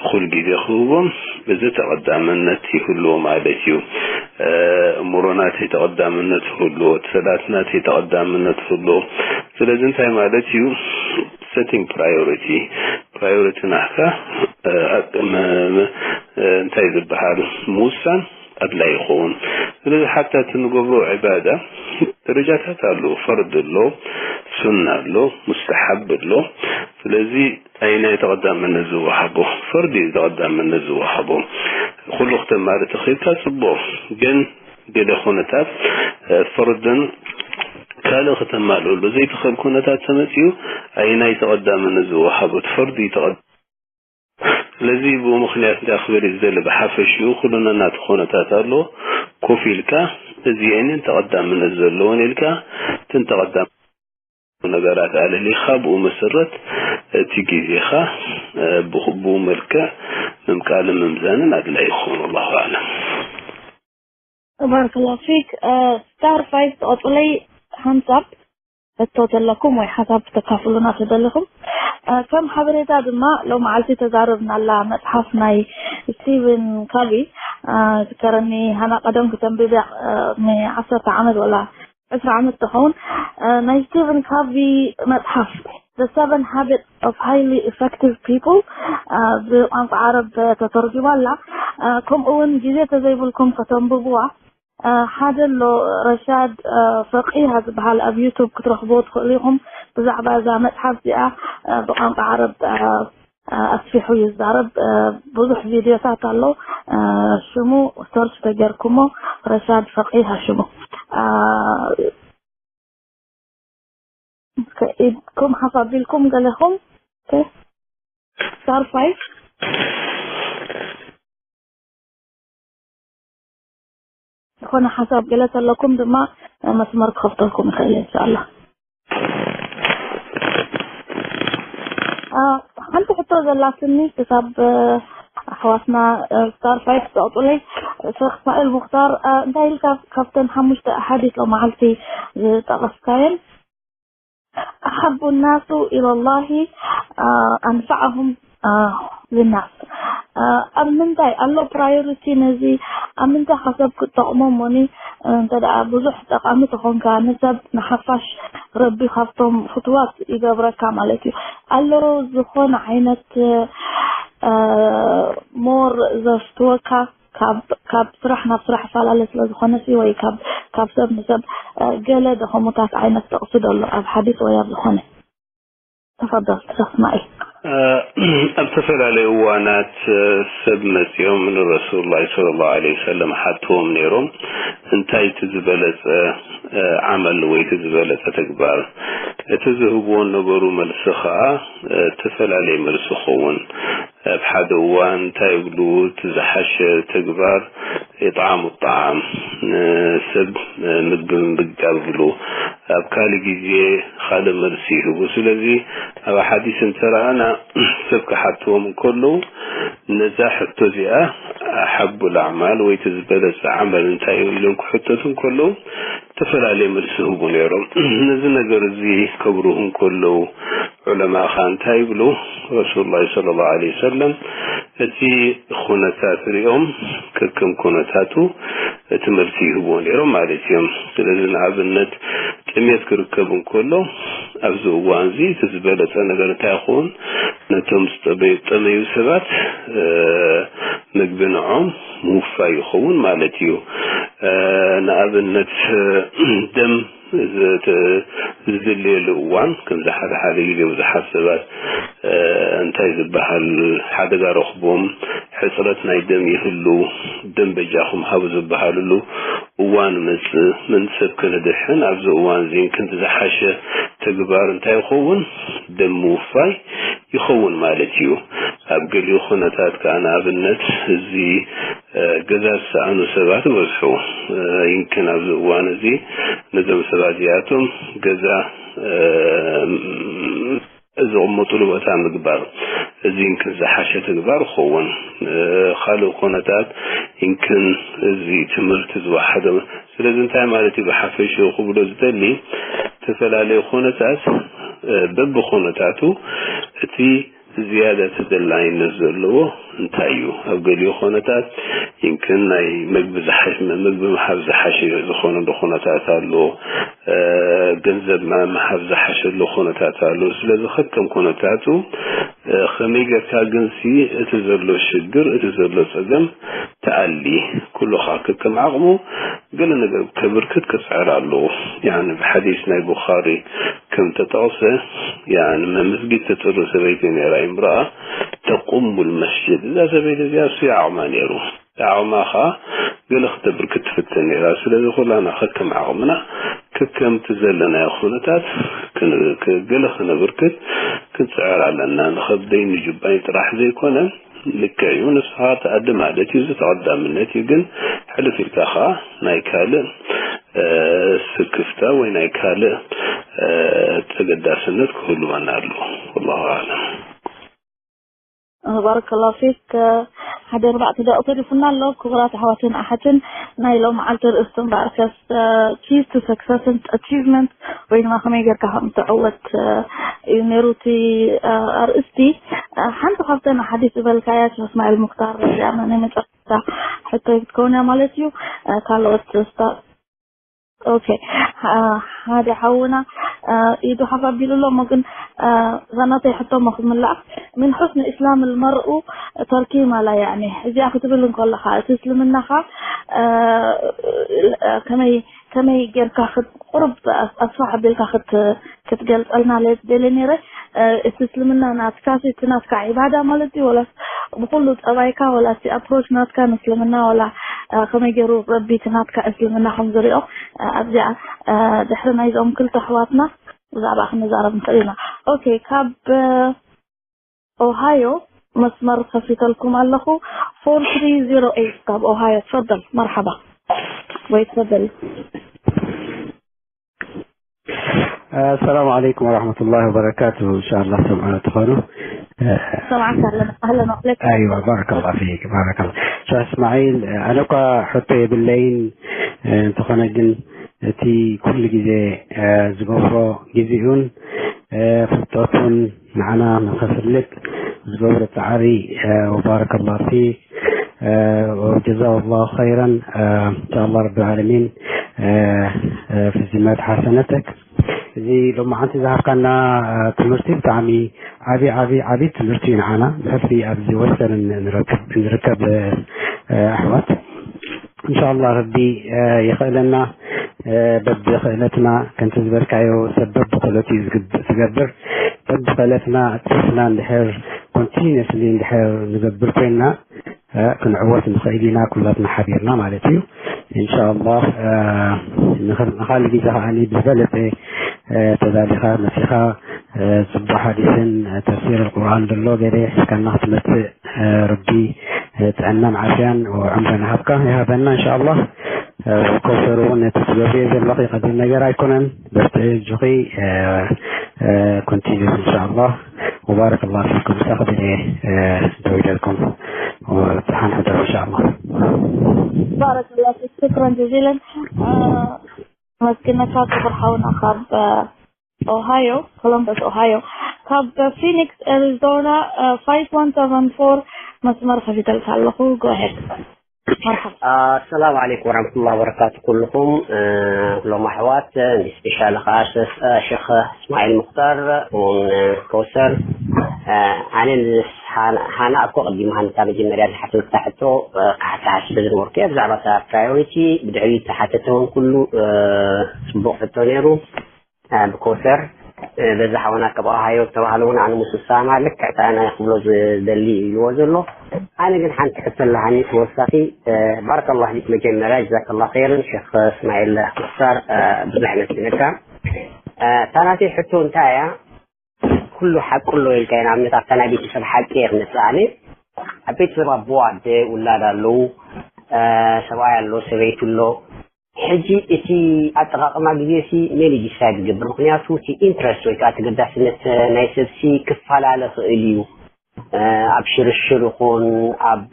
ኩል ግዜ ክህቦም፣ እዚ ተቐዳምነት ይህልዎ ማለት እዩ። እምሮ ናተይ ተቐዳምነት ይህልዎ፣ ሰላት ናተይ ተቐዳምነት ይህልዎ። ስለዚ እንታይ ማለት እዩ? ሰቲንግ ፕራዮሪቲ፣ ፕራዮሪቲ ናህካ እንታይ ዝበሃል ምውሳን ኣድላይ ይኸውን። ስለዚ ሓታ እቲ ንገብሮ ዕባዳ ደረጃታት ኣሎ፣ ፈርድ ኣሎ፣ ሱና ኣሎ፣ ሙስተሓብ ኣሎ። ስለዚ ኣየናይ ተቐዳምነት ዝወሃቦ? ፈርድ እዩ ተቐዳምነት ዝወሃቦ። ኩሉ ክተማሪ ተኽኢልካ ጽቡቕ፣ ግን ገለ ኩነታት ፈርድን ካልእ ክተማልእሉ ዘይትኽእል ኩነታት ተመጺኡ ኣየናይ ተቐዳምነት ዝወሃቦ? እቲ ፈርድ እዩ ተቐዳምነት። ስለዚ ብኡ ምኽንያት እንታይ ክብል ዝደሊ ብሓፈሽኡ ኩሉ ነናቱ ኩነታት ኣሎ። ኮፍ ኢልካ እዚአንን ተቐዳምነት ዘለዎን ኢልካ እትን ተቐዳም ነገራት ኣለሊኻ ብኡ መሰረት እቲ ግዜኻ ብኡ መልክዕ ምምቃልን ምምዛንን ኣድላይ ይኸውን። ኣላሁ ኣዕለም። ባረከላሁ ፊክ። ስታር ፋይቭ ተቐጽለይ ሓንሳብ ሕቶ ተለኩም ወይ ሓሳብ ክተካፍሉና ተደሊኹም፣ ከም ሓበሬታ ድማ ሎመዓልቲ ተዛረብናላ መፅሓፍ ናይ ስቲቨን ካቪ። ዝከረኒ ሃና ቀደም ክተንብብያ፣ ዓሰርተ ዓመት ወላ ዕስራ ዓመት ትኸውን። ናይ ስቲቨን ካቪ መፅሓፍ The Seven Habits of Highly Effective People ብቋንቋ ዓረብ ተተርጉማ ኣላ። ከምኡ እውን ግዜ ተዘይብልኩም ከተንብብዋ ሓደ ኣሎ፣ ረሻድ ፈቂሃ ዝበሃል ኣብ ዩቱብ ክትረኽብዎ ትኽእሉ ኢኹም። ብዛዕባ እዛ መፅሓፍ እዚኣ ብቋንቋ ዓረብ ኣስፊሑ ይዛረብ። ብዙሕ ቪድዮታት ኣሎ። ሽሙ ሰርች ተገርኩሞ ረሻድ ፈቂሃ ሽሙ። ኢድኩም ሓፍ ኣቢልኩም ገለኹም። ስታር ፋይቭ ዝኾነ ሓሳብ ገለ ተለኩም ድማ መስመር ክኸፍተልኩም ይኽእል እንሻላ። ሓንቲ ሕቶ ዘላትኒ ክሳብ ኣሕዋትና ስታር ፋይቭ ተቕጡለይ፣ ሸክ እስማኤል ሙክታር እንታይ ኢልካ ካብተን ሓሙሽተ ኣሓዲት ሎመዓልቲ ዝጠቐስካየን ኣሓቡ ናሱ ኢለላሂ ኣንፈዐሁም ልናስ ኣብ ምንታይ ኣሎ ፕራዮሪቲ ነዚ ኣብ ምንታይ ከሰብ ክጠቕሞ እሞኒ እንተ ደኣ ብዙሕ ጠቓሚ ተኾንካ ንሰብ ንሓፋሽ ረቢ ካብቶም ፍትዋት ይገብረካ ማለት እዩ ኣሎ ዝኾነ ዓይነት ሞር ዘፍትወካ ካብ ካብ ስራሕ ናብ ስራሕ ይፈላለ ስለ ዝኾነ ሲ ወይ ካብ ካብ ሰብ ንሰብ ገለ ደኸሙታት ዓይነት ጥቕሲ ደሎ ኣብ ሓዲስ ወይ ኣብ ዝኾነ ተፈደል ተስማዒ ኣብ ዝተፈላለዩ እዋናት ሰብ መጺኦም ንረሱሉላህ ሰለላሁ ዐለይሂ ወሰለም ሓትዎም ነይሮም፣ እንታይ እቲ ዝበለጸ ዓመል ወይ እቲ ዝበለጸ ተግባር? እቲ ዝህብዎ ነበሩ መልሲ ኸዓ ዝተፈላለየ መልሲ ኸውን። ኣብ ሓደ እዋን እንታይ ይብሉ? እቲ ዝሓሸ ተግባር ኢጥዓሙ ጣዓም፣ ንሰብ ምግቢ ምምጋብ ይብሉ። ኣብ ካልእ ግዜ ካልእ መልሲ ይህቡ። ስለዚ ኣብ ሓዲስ እንተረኣና ሰብ ክሓትዎም እንከለዉ ነዛ ሕቶ እዚኣ ሓቡል ኣዕማል ወይ እቲ ዝበለጸ ዓመል እንታይ እዩ ኢሎም ክሕተቱ እንከለዉ ዝተፈላለየ መልሲ ይህቡ ነይሮም። ነዚ ነገር እዚ ከብርሁ እንከለዉ ዑለማ ኸኣ እንታይ ይብሉ? ረሱሉላህ ሰለላሁ ዐለይሂ ወሰለም እቲ ኩነታት ሪኦም ከከም ኩነታቱ እቲ መልሲ ይህብዎ ነይሮም ማለት እዮም። ስለዚ ንኣብነት ጥሜት ክርከብ እንከሎ ኣብዚ እዋን እዚ እቲ ዝበለጸ ነገር እንታይ ይኸውን? ነቶም ዝጠመዩ ሰባት ምግቢ ንዖም ምውፋይ ይኸውን ማለት እዩ። ንኣብነት ደም ዝድልየሉ እዋን ከምዚ ሓደ ሓደ ግዜ ብዙሓት ሰባት እንታይ ዝበሃል ሓደጋ ረኽቦም ሕፅረት ናይ ደም ይህሉ፣ ደም በጃኹም ሃቡ ዝበሃልሉ እዋን መጽእ ምን ሰብ ክንድሕን ኣብዚ እዋን እዚ ክንዲ ዝሓሸ ተግባር እንታይ ይኸውን? ደም ምውፋይ ይኸውን ማለት እዩ። ኣብ ገሊኡ ኩነታት ከዓ ንኣብነት እዚ ገዛ ዝሰኣኑ ሰባት በዝሑ። ይንክን ኣብዚ እዋን እዚ ነዞም ሰባት እዚኣቶም ገዛ ዝቕመጡሉ ቦታ ምግባር እዚ ይንክን ዝሓሸ ተግባር ይኸውን። ካልእ ኩነታት ይንክን እዚ ትምህርቲ ዝወሓደ። ስለዚ እንታይ ማለት እዩ ብሓፈሽኡ ክብሎ ዝደሊ? ዝተፈላለዩ ኩነታት በብኩነታቱ እቲ ዝያዳ ተደላይነት ዘለዎ እንታይ እዩ? ኣብ ገሊኡ ኩነታት ይንክን ናይ ምግቢ ዝሓሽ-፣ ምግቢ ምሃብ ዝሓሸ ዝኾነሉ ኩነታት ኣሎ። ገንዘብ ምሃብ ዝሓሸሉ ኩነታት ኣሎ። ስለዚ ከከም ኩነታቱ ከመይ ጌርካ ግንሲ እቲ ዘሎ ሽግር፣ እቲ ዘሎ ጸገም ትኣሊ። ኩሉ ከከም ዓቕሙ ገለ ነገር ከብርክት ክጽዕር ኣለዎ። ያኒ ብሓዲስ ናይ ቡኻሪ ከም ተጠቕሰ፣ ያኒ መስጊድ ተጽሪ ሰበይቲ ነይራ፣ እምረኣ ተቁሙ ልመስጅድ። እዛ ሰበይቲ እዚኣ እሱ ዓቕማ ነይሩ። ዓቕማ ኸኣ ገለ ክተብርክት ትፍትን ነይራ። ስለዚ ኩላና ከከም ዓቕምና ከከምቲ ዘለናዮ ኩነታት ክን-፣ ክ-፣ ገለ ክነብርክት ክንጽዕር ኣለና። ንኸብደይ ንጁባይ ጥራሕ ዘይኮነ ልክዕ እዩ። ንስኻ ትኣዲ ማለት እዩ። እዚ ተቐዳምነት እዩ። ግን ሕልፍ ኢልካ ኸኣ ናይ ካልእ ስክፍታ ወይ ናይ ካልእ ተገዳስነት ክህልወና ኣለዎ። ወላሁ ኣዕለም። ባረከላሁ ፊክ። ሓደ ኣርባዕተ ደቂቕ ተሪፉና ኣሎ። ክቡራት ኣሕዋትን ኣሓትን፣ ናይ ሎምዓልቲ ርእስቲ እምበኣርከስ ኪስ ቱ ሰክሰስን ኣቺቭመንት ወይ ድማ ከመይ ጌርካ ከም ትዕወት እዩ ነይሩ እቲ ኣርእስቲ። ሓንቲ ካብተን ሓዲስ ዝበልካያ ሸኽ እስማዒል ሙክታር እዚኣ ናይ መጨረሽታ ሕቶይ ክትከውን እያ ማለት እዩ። ካልኦት ስታ ኦኬ፣ ሓደ ሓውና ኢዱ ሓፍ ኣቢሉ ኣሎ። እሞ ግን እዛ ናተይ ሕቶ እሞ ክምልኣ፣ ሚን ሑስኒ እስላም ልመርኡ ተርኪ ማላ ያዕኒ፣ እዚኣ ክትብል እንከለኻ እቲ እስልምናኻ ከመይ ከመይ ጌርካ ክት- ቁሩብ ኣስ- ኣስፋሕ ኣቢልካ ክት- ክትገልጸልና ለ- ደልየ ነይረ። እቲ እስልምና ናትካ እቲ ናትካ ዒባዳ ማለት እዩ ወላስ ብኩሉ ጠባይካ ወላ እቲ ኣፕሮች ናትካ ንእስልምና ወላ ከመይ ገይሩ ረቢ እቲ ናትካ እስልምና ከም ዝሪኦ ኣብዚኣ ድሕሪ ናይዞም ክልተ ኣሕዋትና ብዛዕባ ክንዛረብ ንኽእል ኢና። ኦኬ፣ ካብ ኦሃዮ መስመር ከፊተልኩም ኣለኹ። ፎር ትሪ ዜሮ ኤይት ካብ ኦሃዮ። ትፈደል። መርሓባ ወይ ትፈደል። السلام عليكم ورحمة الله وبركاته. إن شاء الله سمعنا تخانو. سمعك أهلا أهلا وعليكم. أيوة، بارك الله فيك، بارك الله. شيخ إسماعيل، أنا كا حتى بالليل تخانجن تي كل جزء زغفرو جزئون ፍልጠቱን ንዓና ንኸፍልጥ ዝገብሮ ጻዕሪ ወባረከላሁ ፊክ ወጀዛሁላሁ ኸይረን። እንሻአላህ ረብል ዓለሚን ፊ ዝመት ሓሰነተክ። እዚ ሎማዓንቲ ዝሃብካና ትምህርቲ ብጣዕሚ ዓቢ ዓቢ ዓቢ ትምህርቲ እዩ ንዓና ብሕልፊ ኣብዚ ወሰን ንረክብ ንርከብ ኣሕዋት። እንሻአላህ ረቢ ይኽእለና በብኽእለትና ከምቲ ዝበልካዮ ሰብ በብኽእለቱ እዩ ዝግብ- ዝገብር። ብኸለፍና ኣጥፊፍና እንድሕር ኮንቲኒስሊ እንድሕር ንገብር ኮይና ክንዕወት ንኽእል ኢና ኩላትና ሓቢርና ማለት እዩ። ኢንሻኣላህ ንኻልእ ግዜ ከዓኒ ብዝበለፀ ተዳሊኻ መፂኻ ፅቡቅ ሓዲስን ተፍሲር ቁርኣን ዘሎ ገለ ሒዝካና ክትመፅእ ረቢ ጥዕናን ዓፍያን ዕምርን ሃብካ ይሃበና ኢንሻኣላህ። ከውሰር እውን እቲ ትገብርዮ ዘለኺ ቀሊል ነገር ኣይኮነን። በርትዒ እጆኺ ኮንቲኒስ ኢንሻኣላህ። وبارك الله فيكم. سأخذ لي دويدلكم وتحن حدر إن شاء الله. بارك الله فيك، شكرا جزيلا. መስግነካ ክቡር ሓውና ካብ ኦሃዮ ኮሎምበስ ኦሃዮ ካብ ፊኒክስ ኣሪዞና ፋይቭ ዋን ሰቨን ፎር መስመር ከፊተልካ ኣለኹ። ጎሄድ መርሓባ። ኣሰላሙ ዓለይኩም ወራህመቱላሂ ወበረካቱ ኩልኹም ኩሎም ኣሕዋት እንዲ ስፔሻል ከዓ ሸኽ እስማዒል ሙክታር እውን ከውሰር ኣነ ሃና እኮ ቅዲም ሃንታ መጀመርያ ዝሓተልካ ሕቶ ክሓተሓስ ስለ ዝነበርኩ እየ ብዛዕባ እታ ፕራዮሪቲ ብድሕሪ ተሓተተ እውን ኩሉ ፅቡቅ ሕቶ ነይሩ ብኮሰር በዛ ሓውና ካብ ኦሃዮ ዝተባህለ እውን ኣነ ምስ ዝሰማማዕ ልክዕ እቲ ኣነ ክብሎ ዝደሊ እዩ ኢልዎ ዘሎ ኣነ ግን ሓንቲ ሕቶ ኣለሃኒ ተወሳኺ ባረከላህ ፊክ መጀመርያ ጀዛከላህ ኸይረን ሸኽ እስማኤል ሙክታር ብዙሕ ነስእነካ እታ ናተይ ሕቶ እንታይ እያ ኩሉ ሓቂ ኣሎ ኢልካ ንኣብነት ኣብታ ናይ ቤተሰብ ሓቂ እየ ክመፅእ ኣነ ኣብ ቤተሰብ ኣቦ ኣደ ውላድ ኣለዉ ሰብኣይ ኣሎ ሰበይቲ ኣሎ ሕጂ እቲ ኣጠቃቅማ ግዜ ሲ መን እዩ ዲሳይድ ዝገብር ምክንያቱ እቲ ኢንትረስት ወይ ከዓ ተገዳስነት ናይ ሰብ ሲ ክፈላለ ክእል እዩ ኣብ ሽርሽር ይኹን ኣብ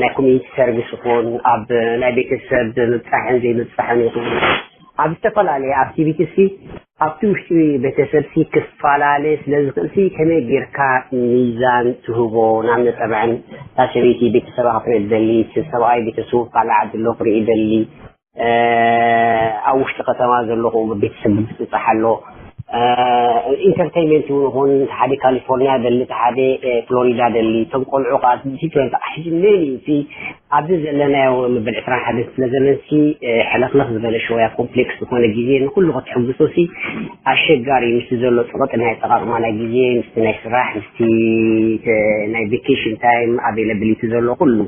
ናይ ኮሚኒቲ ሰርቪስ ይኹን ኣብ ናይ ቤተሰብ ምብፃሕን ዘይምብፃሕን ይኹን ኣብ ዝተፈላለየ ኣክቲቪቲ ሲ ኣብቲ ውሽጢ ቤተሰብ ሲ ክፈላለ ስለ ዝኽእል ሲ ከመይ ጌርካ ሚዛን ትህቦ ናብ ነጠብዐን እታ ሰበይቲ ቤተሰባ ክትርኢ ደሊ እቲ ሰብኣይ ቤተሰቡ ካልእ ዓዲ ኣሎ ክርኢ ደሊ ኣብ ውሽጢ ከተማ ዘለኹ ቤተሰብ ብብፅፃሕ ኣሎ ኢንተርቴይንመንት እውን ይኹን ሓደ ካሊፎርኒያ ደሊ ሓደ ፍሎሪዳ ደሊ እቶም ቆልዑ ከዓ ዲፍረንት ሕጂ ሜን እዩ እቲ ኣብዚ ዘለናዮ መበል ዕስራን ሓደን ክፍለ ዘመን ሲ ሕለኽለኽ ዝበለ ሸወያ ኮምፕሌክስ ዝኾነ ግዜ ንኩሉ ከተሕጉሶ ሲ ኣሸጋሪ እዩ ምስቲ ዘሎ ፀቐጢ ናይ ኣጠቓቕማ ናይ ግዜ ምስቲ ናይ ስራሕ ምስቲ ናይ ቬኬሽን ታይም ኣቬይላብሊቲ ዘሎ ኩሉ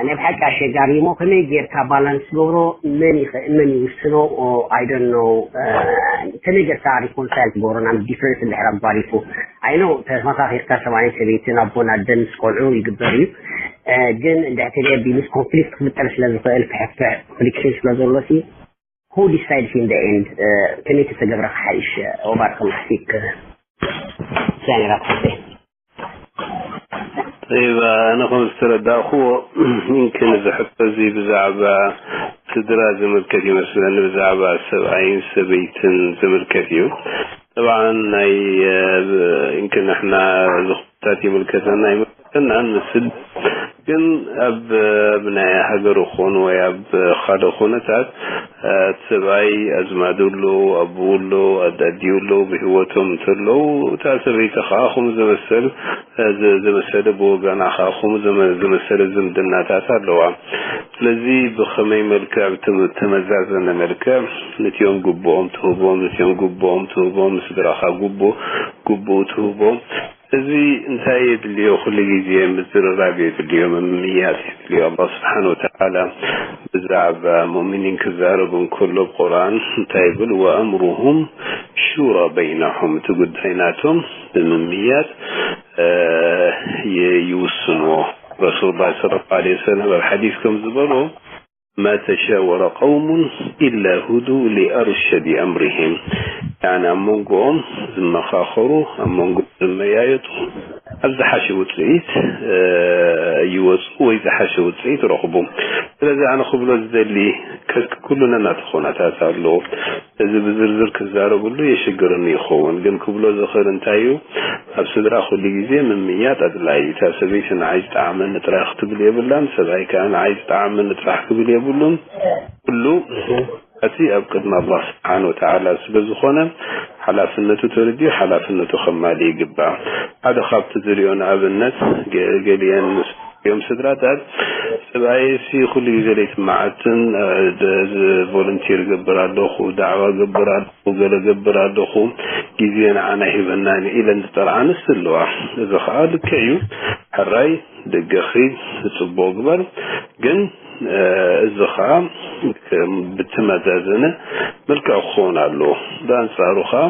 ናይ ብሓቂ ኣሸጋሪ እሞ ከመይ ጌርካ ባላንስ ትገብሮ መን ይኽእል መን ይውስኖ I don't know ከመይ ጌርካ ሪኮንሳይል ትገብሮ ናብ ዲፍረንስ እንድሕር ኣጓሪፉ I know ተመኻኺርካ ሰብኣይን ሰበይትን ኣቦን ኣደን ምስ ቆልዑ ይግበር እዩ ግን እንድሕር ተደቢሉስ ኮንፍሊክት ክፍጠር ስለ ዝኽእል ክሕፍሕ ፍሪክሽን ስለ ዘሎ ሲ who decides in the end ከመይ ተተገብረ ክሓይሽ وبارك الله فيك ዛኒራ ትሓተይ طيب ኣነ ከም ዝተረዳእኩዎ ይምክን እዚ ሕቶ እዚ ብዛዕባ ስድራ ዝምልከት ይመስለኒ ብዛዕባ ሰብኣይን ሰበይትን ዝምልከት እዩ طبعا ናይ ይምክን ንሕና ዝኹነታት ይምልከተና ኣይምልከተናን ንስድ ግን ኣብ ኣብ ናይ ሃገሩ ክኾኑ ወይ ኣብ ካልእ ኩነታት እቲ ሰብኣይ ኣዝማዱ ኣሎ ኣቦኡ ኣሎ ኣዲኡ ኣሎ ብህወቶም እንተለዉ እታ ሰበይቲ ከዓ ከምኡ ዝመሰል ዝመሰለ ብወገና ከዓ ከምኡ ዝመሰለ ዝምድናታት ኣለዋ ስለዚ ብኸመይ መልክዕ ብተመዛዘነ መልክዕ ነቲኦም ግብኦም ትህቦም ነቲኦም ግብኦም ትህቦም ንስድራኻ ግቡእ ግብኡ ትህቦም እዚ እንታይ የድልዮ ኩሉ ግዜ ምዝርራብ የድልዮ ምምይያጥ የድልዮ ኣላህ ስብሓን ወተዓላ ብዛዕባ ሙእሚኒን ክዛረብ እንከሎ ብቁርኣን እንታይ ይብል ወአምሩሁም ሹራ በይናሁም እቲ ጉዳይ ናቶም ብምምይያጥ ይውስንዎ ረሱል ላ ስለ ላ ሰለም ኣብ ሓዲስ ከም ዝበሎ ما تشاور قوم إلا هدوا لأرشد أمرهم يعني ኣብ መንጎኦም ዝመኻኸሩ ኣብ መንጎኦም ዝመያየጡ ኣብ ዝሓሸ ውፅኢት ይወፁ ወይ ዝሓሸ ውፅኢት ረኽቡ ስለዚ ኣነ ክብሎ ዝደሊ ከስኪ ኩሉ ነናተ ኩነታት ኣለዎ እዚ ብዝርዝር ክዛረብሉ የሽግርኒ ይኸውን ግን ክብሎ ዝኽእል እንታይ እዩ ኣብ ስድራ ኩሉ ግዜ ምምያጥ ኣድላይ እዩ እታ ሰበይቲ ንዓይ ዝጠዓመኒ ጥራይ ክትብል የብላን ሰብኣይ ከዓ ንዓይ ዝጠዓመኒ ጥራሕ ክብል የብሉን ኩሉ እቲ ኣብ ቅድሚ ኣላህ ስብሓን ወተዓላ ስለ ዝኾነ ሓላፍነቱ ተረዲኡ ሓላፍነቱ ከማሊ ይግባእ ሓደ ካብቲ ዝሪኦ ንኣብነት ገሊአን እዮም ስድራታት ሰብኣየሲ ኩሉ ግዜ ለይቲ መዓልትን ቮለንቲር ገብር ኣለኹ ዳዕዋ ገብር ኣለኹ ገለ ገብር ኣለኹ ግዜ ንዓና ሂበናኒ ኢለን ዝጠርዓንስ ኣለዋ። እዚ ኸዓ ልክዕ እዩ። ሕራይ ደገኺ ጽቡቕ ግበር። ግን እዚ ኸዓ ብተመዛዘነ መልክዕ ክኸውን ኣለዎ። ብኣንጻሩ ኸዓ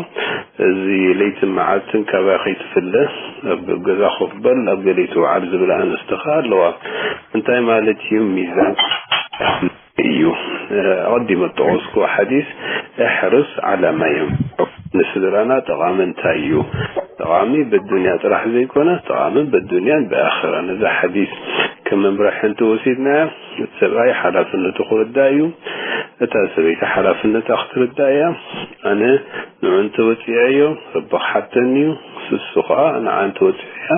እዚ ለይትን መዓልትን ካባይ ከይትፍለ፣ ኣብ ገዛ ኮፍ በል፣ ኣብ ገለ ይትውዓል ዝብል ኣንስቲ ኸዓ ኣለዋ። እንታይ ማለት እዩ? ሚዛን እዩ። ኣቐዲመ ዝጠቐስኩዎ ሓዲስ፣ "እሕርስ ዓላ ማ የንፈዑ", ንስድራና ጠቓሚ እንታይ እዩ? ጠቓሚ በዱንያ ጥራሕ ዘይኮነ፣ ጠቓሚ በዱንያን ብኣኽራን። እዛ ሓዲስ ከም መምርሒ እንተወሲድናያ፣ እቲ ሰብኣይ ሓላፍነቱ ክርዳእ እዩ፣ እታ ሰበይቲ ሓላፍነታ ክትርዳእ እያ። ኣነ ንዑ እንተወፂዐዮ፣ ረቢ ክሓተኒ እዩ፣ ስሱ ኸዓ ንዓ እንተወፂዐያ፣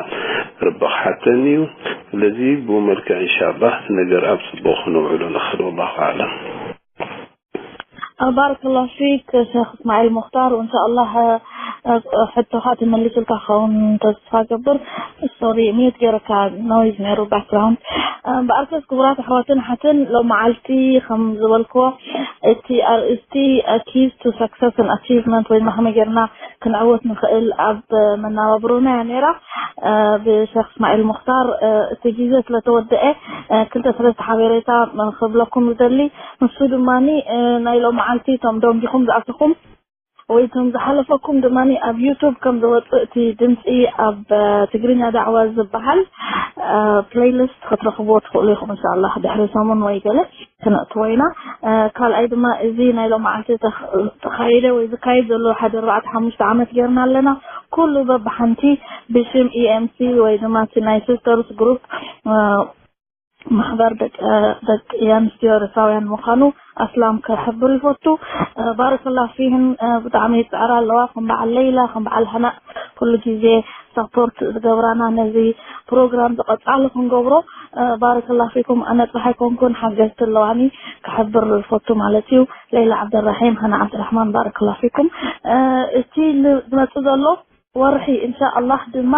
ረቢ ክሓተኒ እዩ። ስለዚ ብኡ መልክዕ እንሻላህ እቲ ነገር ኣብ ፅቡቕ ክነውዕሎ ንኽእል። ወላሁ ኣዕለም። ባረከላሁ ፊክ ሸኽ እስማዒል ሙኽታር፣ ወእንሻኣላህ ሕቶኻ ተመሊሱልካ ክኸውን ተስፋ ገብር። ሶሪ፣ ሚዩት ገይረካ፣ ኖይዝ ነይሩ ባክግራውንድ። እምበኣርከስ ክቡራት ኣሕዋትን ኣሓትን፣ ሎም መዓልቲ ከም ዝበልክዎ እቲ ኣርእስቲ ኪዝ ቱ ሰክሰስ ን ኣቺቭመንት ወይ ድማ ከመይ ጌርና ክንዕወት ንኽእል ኣብ መናባብሮና እያ ነይራ። ብሸኽ እስማዒል ሙኽታር እቲ ግዜ ስለተወደአ ክልተ ሰለስተ ሓቤሬታ ክብለኩም ዝደሊ፣ ንሱ ድማ ናይ ሎም መዓልቲ እቶም ደንጊኹም ዝኣተኹም ወይ እቶም ዝሓለፈኩም ድማ ኣብ ዩቱብ ከም ዝወፅእ እቲ ድምፂ ኣብ ትግርኛ ዳዕዋ ዝበሃል ፕሌይሊስት ክትረኽብዎ ትኽእሉ ኢኹም። እንሻላ ድሕሪ ሰሙን ወይ ገለ ክነእትዎ ኢና። ካልኣይ ድማ እዚ ናይ ሎም መዓልቲ ተኻይደ ወይ ዝካየድ ዘሎ ሓደ ኣርባዕተ ሓሙሽተ ዓመት ጌርና ኣለና። ኩሉ በብሓንቲ ብሽም ኢኤምሲ ወይ ድማ እቲ ናይ ሲስተርስ ግሩፕ ማሕበር ደቂ ኣንስትዮ ኤርትራውያን ምዃኑ ኣስላም ክሕብር ይፈቱ። ባረከላ ፊህን ብጣዕሚ ይፅዕራ ኣለዋ። ከም በዓል ለይላ ከም በዓል ሃናእ ኩሉ ግዜ ሳፖርት ዝገብራና ነዚ ፕሮግራም ዝቐፃሊ ክንገብሮ። ባረከላ ፊኩም። ኣነ ጥራሕ ኣይኮንኩን ሓገዝቲ ኣለዋኒ ክሕብር ዝፈቱ ማለት እዩ። ለይላ ዓብደራሒም፣ ሃና ዓብደራሕማን ባረከላ ፊኩም። እቲ ዝመፅእ ዘሎ ወርሒ እንሻ ኣላህ ድማ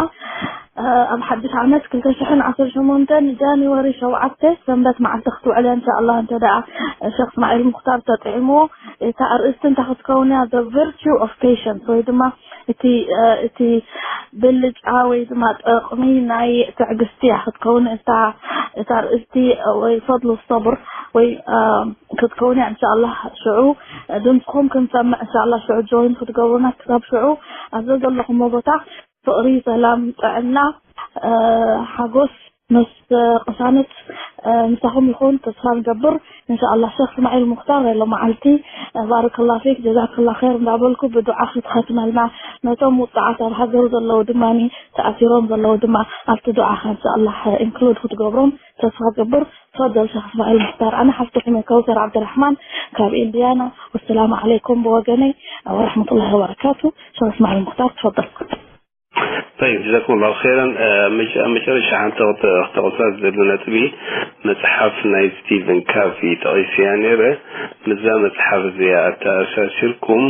ኣብ ሓድሽ ዓመት ክልተ ሽሕን ዓሰርተ ሸሞንተን ጃንዋሪ ሸውዓተ ሰንበት መዓልቲ ክትውዕል እያ። እንሻ ኣላህ እንተ ደኣ ሸኽ እስማዒል ሙኽታር ተጥዒምዎ እታ ኣርእስቲ እንታይ ክትከውን እያ? The virtue of patience ወይ ድማ እቲ እቲ ብልጫ ወይ ድማ ጥቕሚ ናይ ትዕግስቲ እያ ክትከውን እታ እታ ኣርእስቲ ወይ ፈድሉ ሰብር ወይ ክትከውን እያ። እንሻ ኣላህ ሽዑ ድምፅኹም ክንሰምዕ እንሻ ኣላህ ሽዑ ጆይን ክትገብሩና ክሳብ ሽዑ ኣብዚ ዘለኹሞ ቦታ ፍቕሪ፣ ሰላም፣ ጥዕና፣ ሓጎስ ምስ ቅሳነት ምሳኹም ይኹን ተስፋ ንገብር። እንሻ ኣላህ ሸኽ እስማዒል ሙኽታር ናይ ሎመዓልቲ ባረከላ ፊክ ጀዛከላ ኸይር እንዳበልኩ ብዱዓ ክትኸትመልና ነቶም ውፅዓት ኣብ ሃገሩ ዘለዉ ድማ ተኣሲሮም ዘለዉ ድማ ኣብቲ ዱዓኻ እንሻ ኣላህ ኢንክሉድ ክትገብሮም ተስፋ ገብር። ተፈደል ሸኽ እስማዒል ሙኽታር። ኣነ ሓፍትኹም እየ ከውሰር ዓብደራሕማን ካብ ኢንዲያና። ወሰላሙ ዓለይኩም ብወገነይ ወረሕመቱላሂ ወበረካቱ። ሸኽ እስማዒል ሙኽታር ተፈደል። طيب جزاكم الله خيرا. ኣብ መጨረሻ ሓንቲ ክተቕሳ ዝደሊ ነጥቢ መፅሓፍ ናይ ስቲቨን ካቪ ጠቒስያ ነይረ። ምዛ መፅሓፍ እዚኣ ኣተኣሳሲርኩም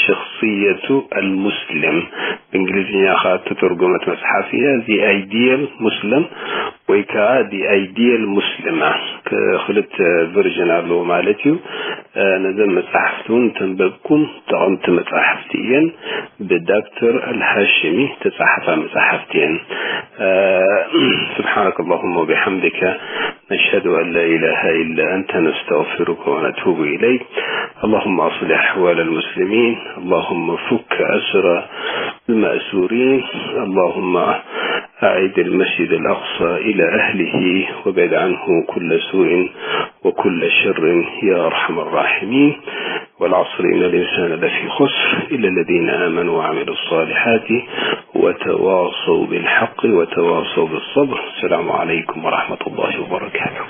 ሽኽስየቱ ኣልሙስሊም ብእንግሊዝኛ ከዓ እተተርጎመት መፅሓፍ እያ። ዚ ኣይዲየል ሙስሊም ወይ ከዓ ዲ ኣይዲየል ሙስሊማ ክልተ ቨርዥን ኣለዎ ማለት እዩ። ነዘን መፅሓፍቲ እውን ተንበብኩም ጠቐምቲ መፅሓፍቲ እየን። ብዳክተር ኣልሃሽሚ ተፃሓፋ መፅሓፍቲ እየን። سبحانك اللهم وبحمدك نشهد أن لا إله إلا أنت نستغفرك ونتوب إليك. اللهم أصلح أحوال المسلمين. اللهم فك أسر المأسورين. اللهم أعد المسجد الأقصى إلى أهله وابعد عنه كل سوء وكل شر يا أرحم الراحمين. والعصر إن الإنسان لفي خسر إلا الذين آمنوا وعملوا الصالحات وتواصوا بالحق وتواصوا بالصبر. السلام عليكم ورحمة الله وبركاته.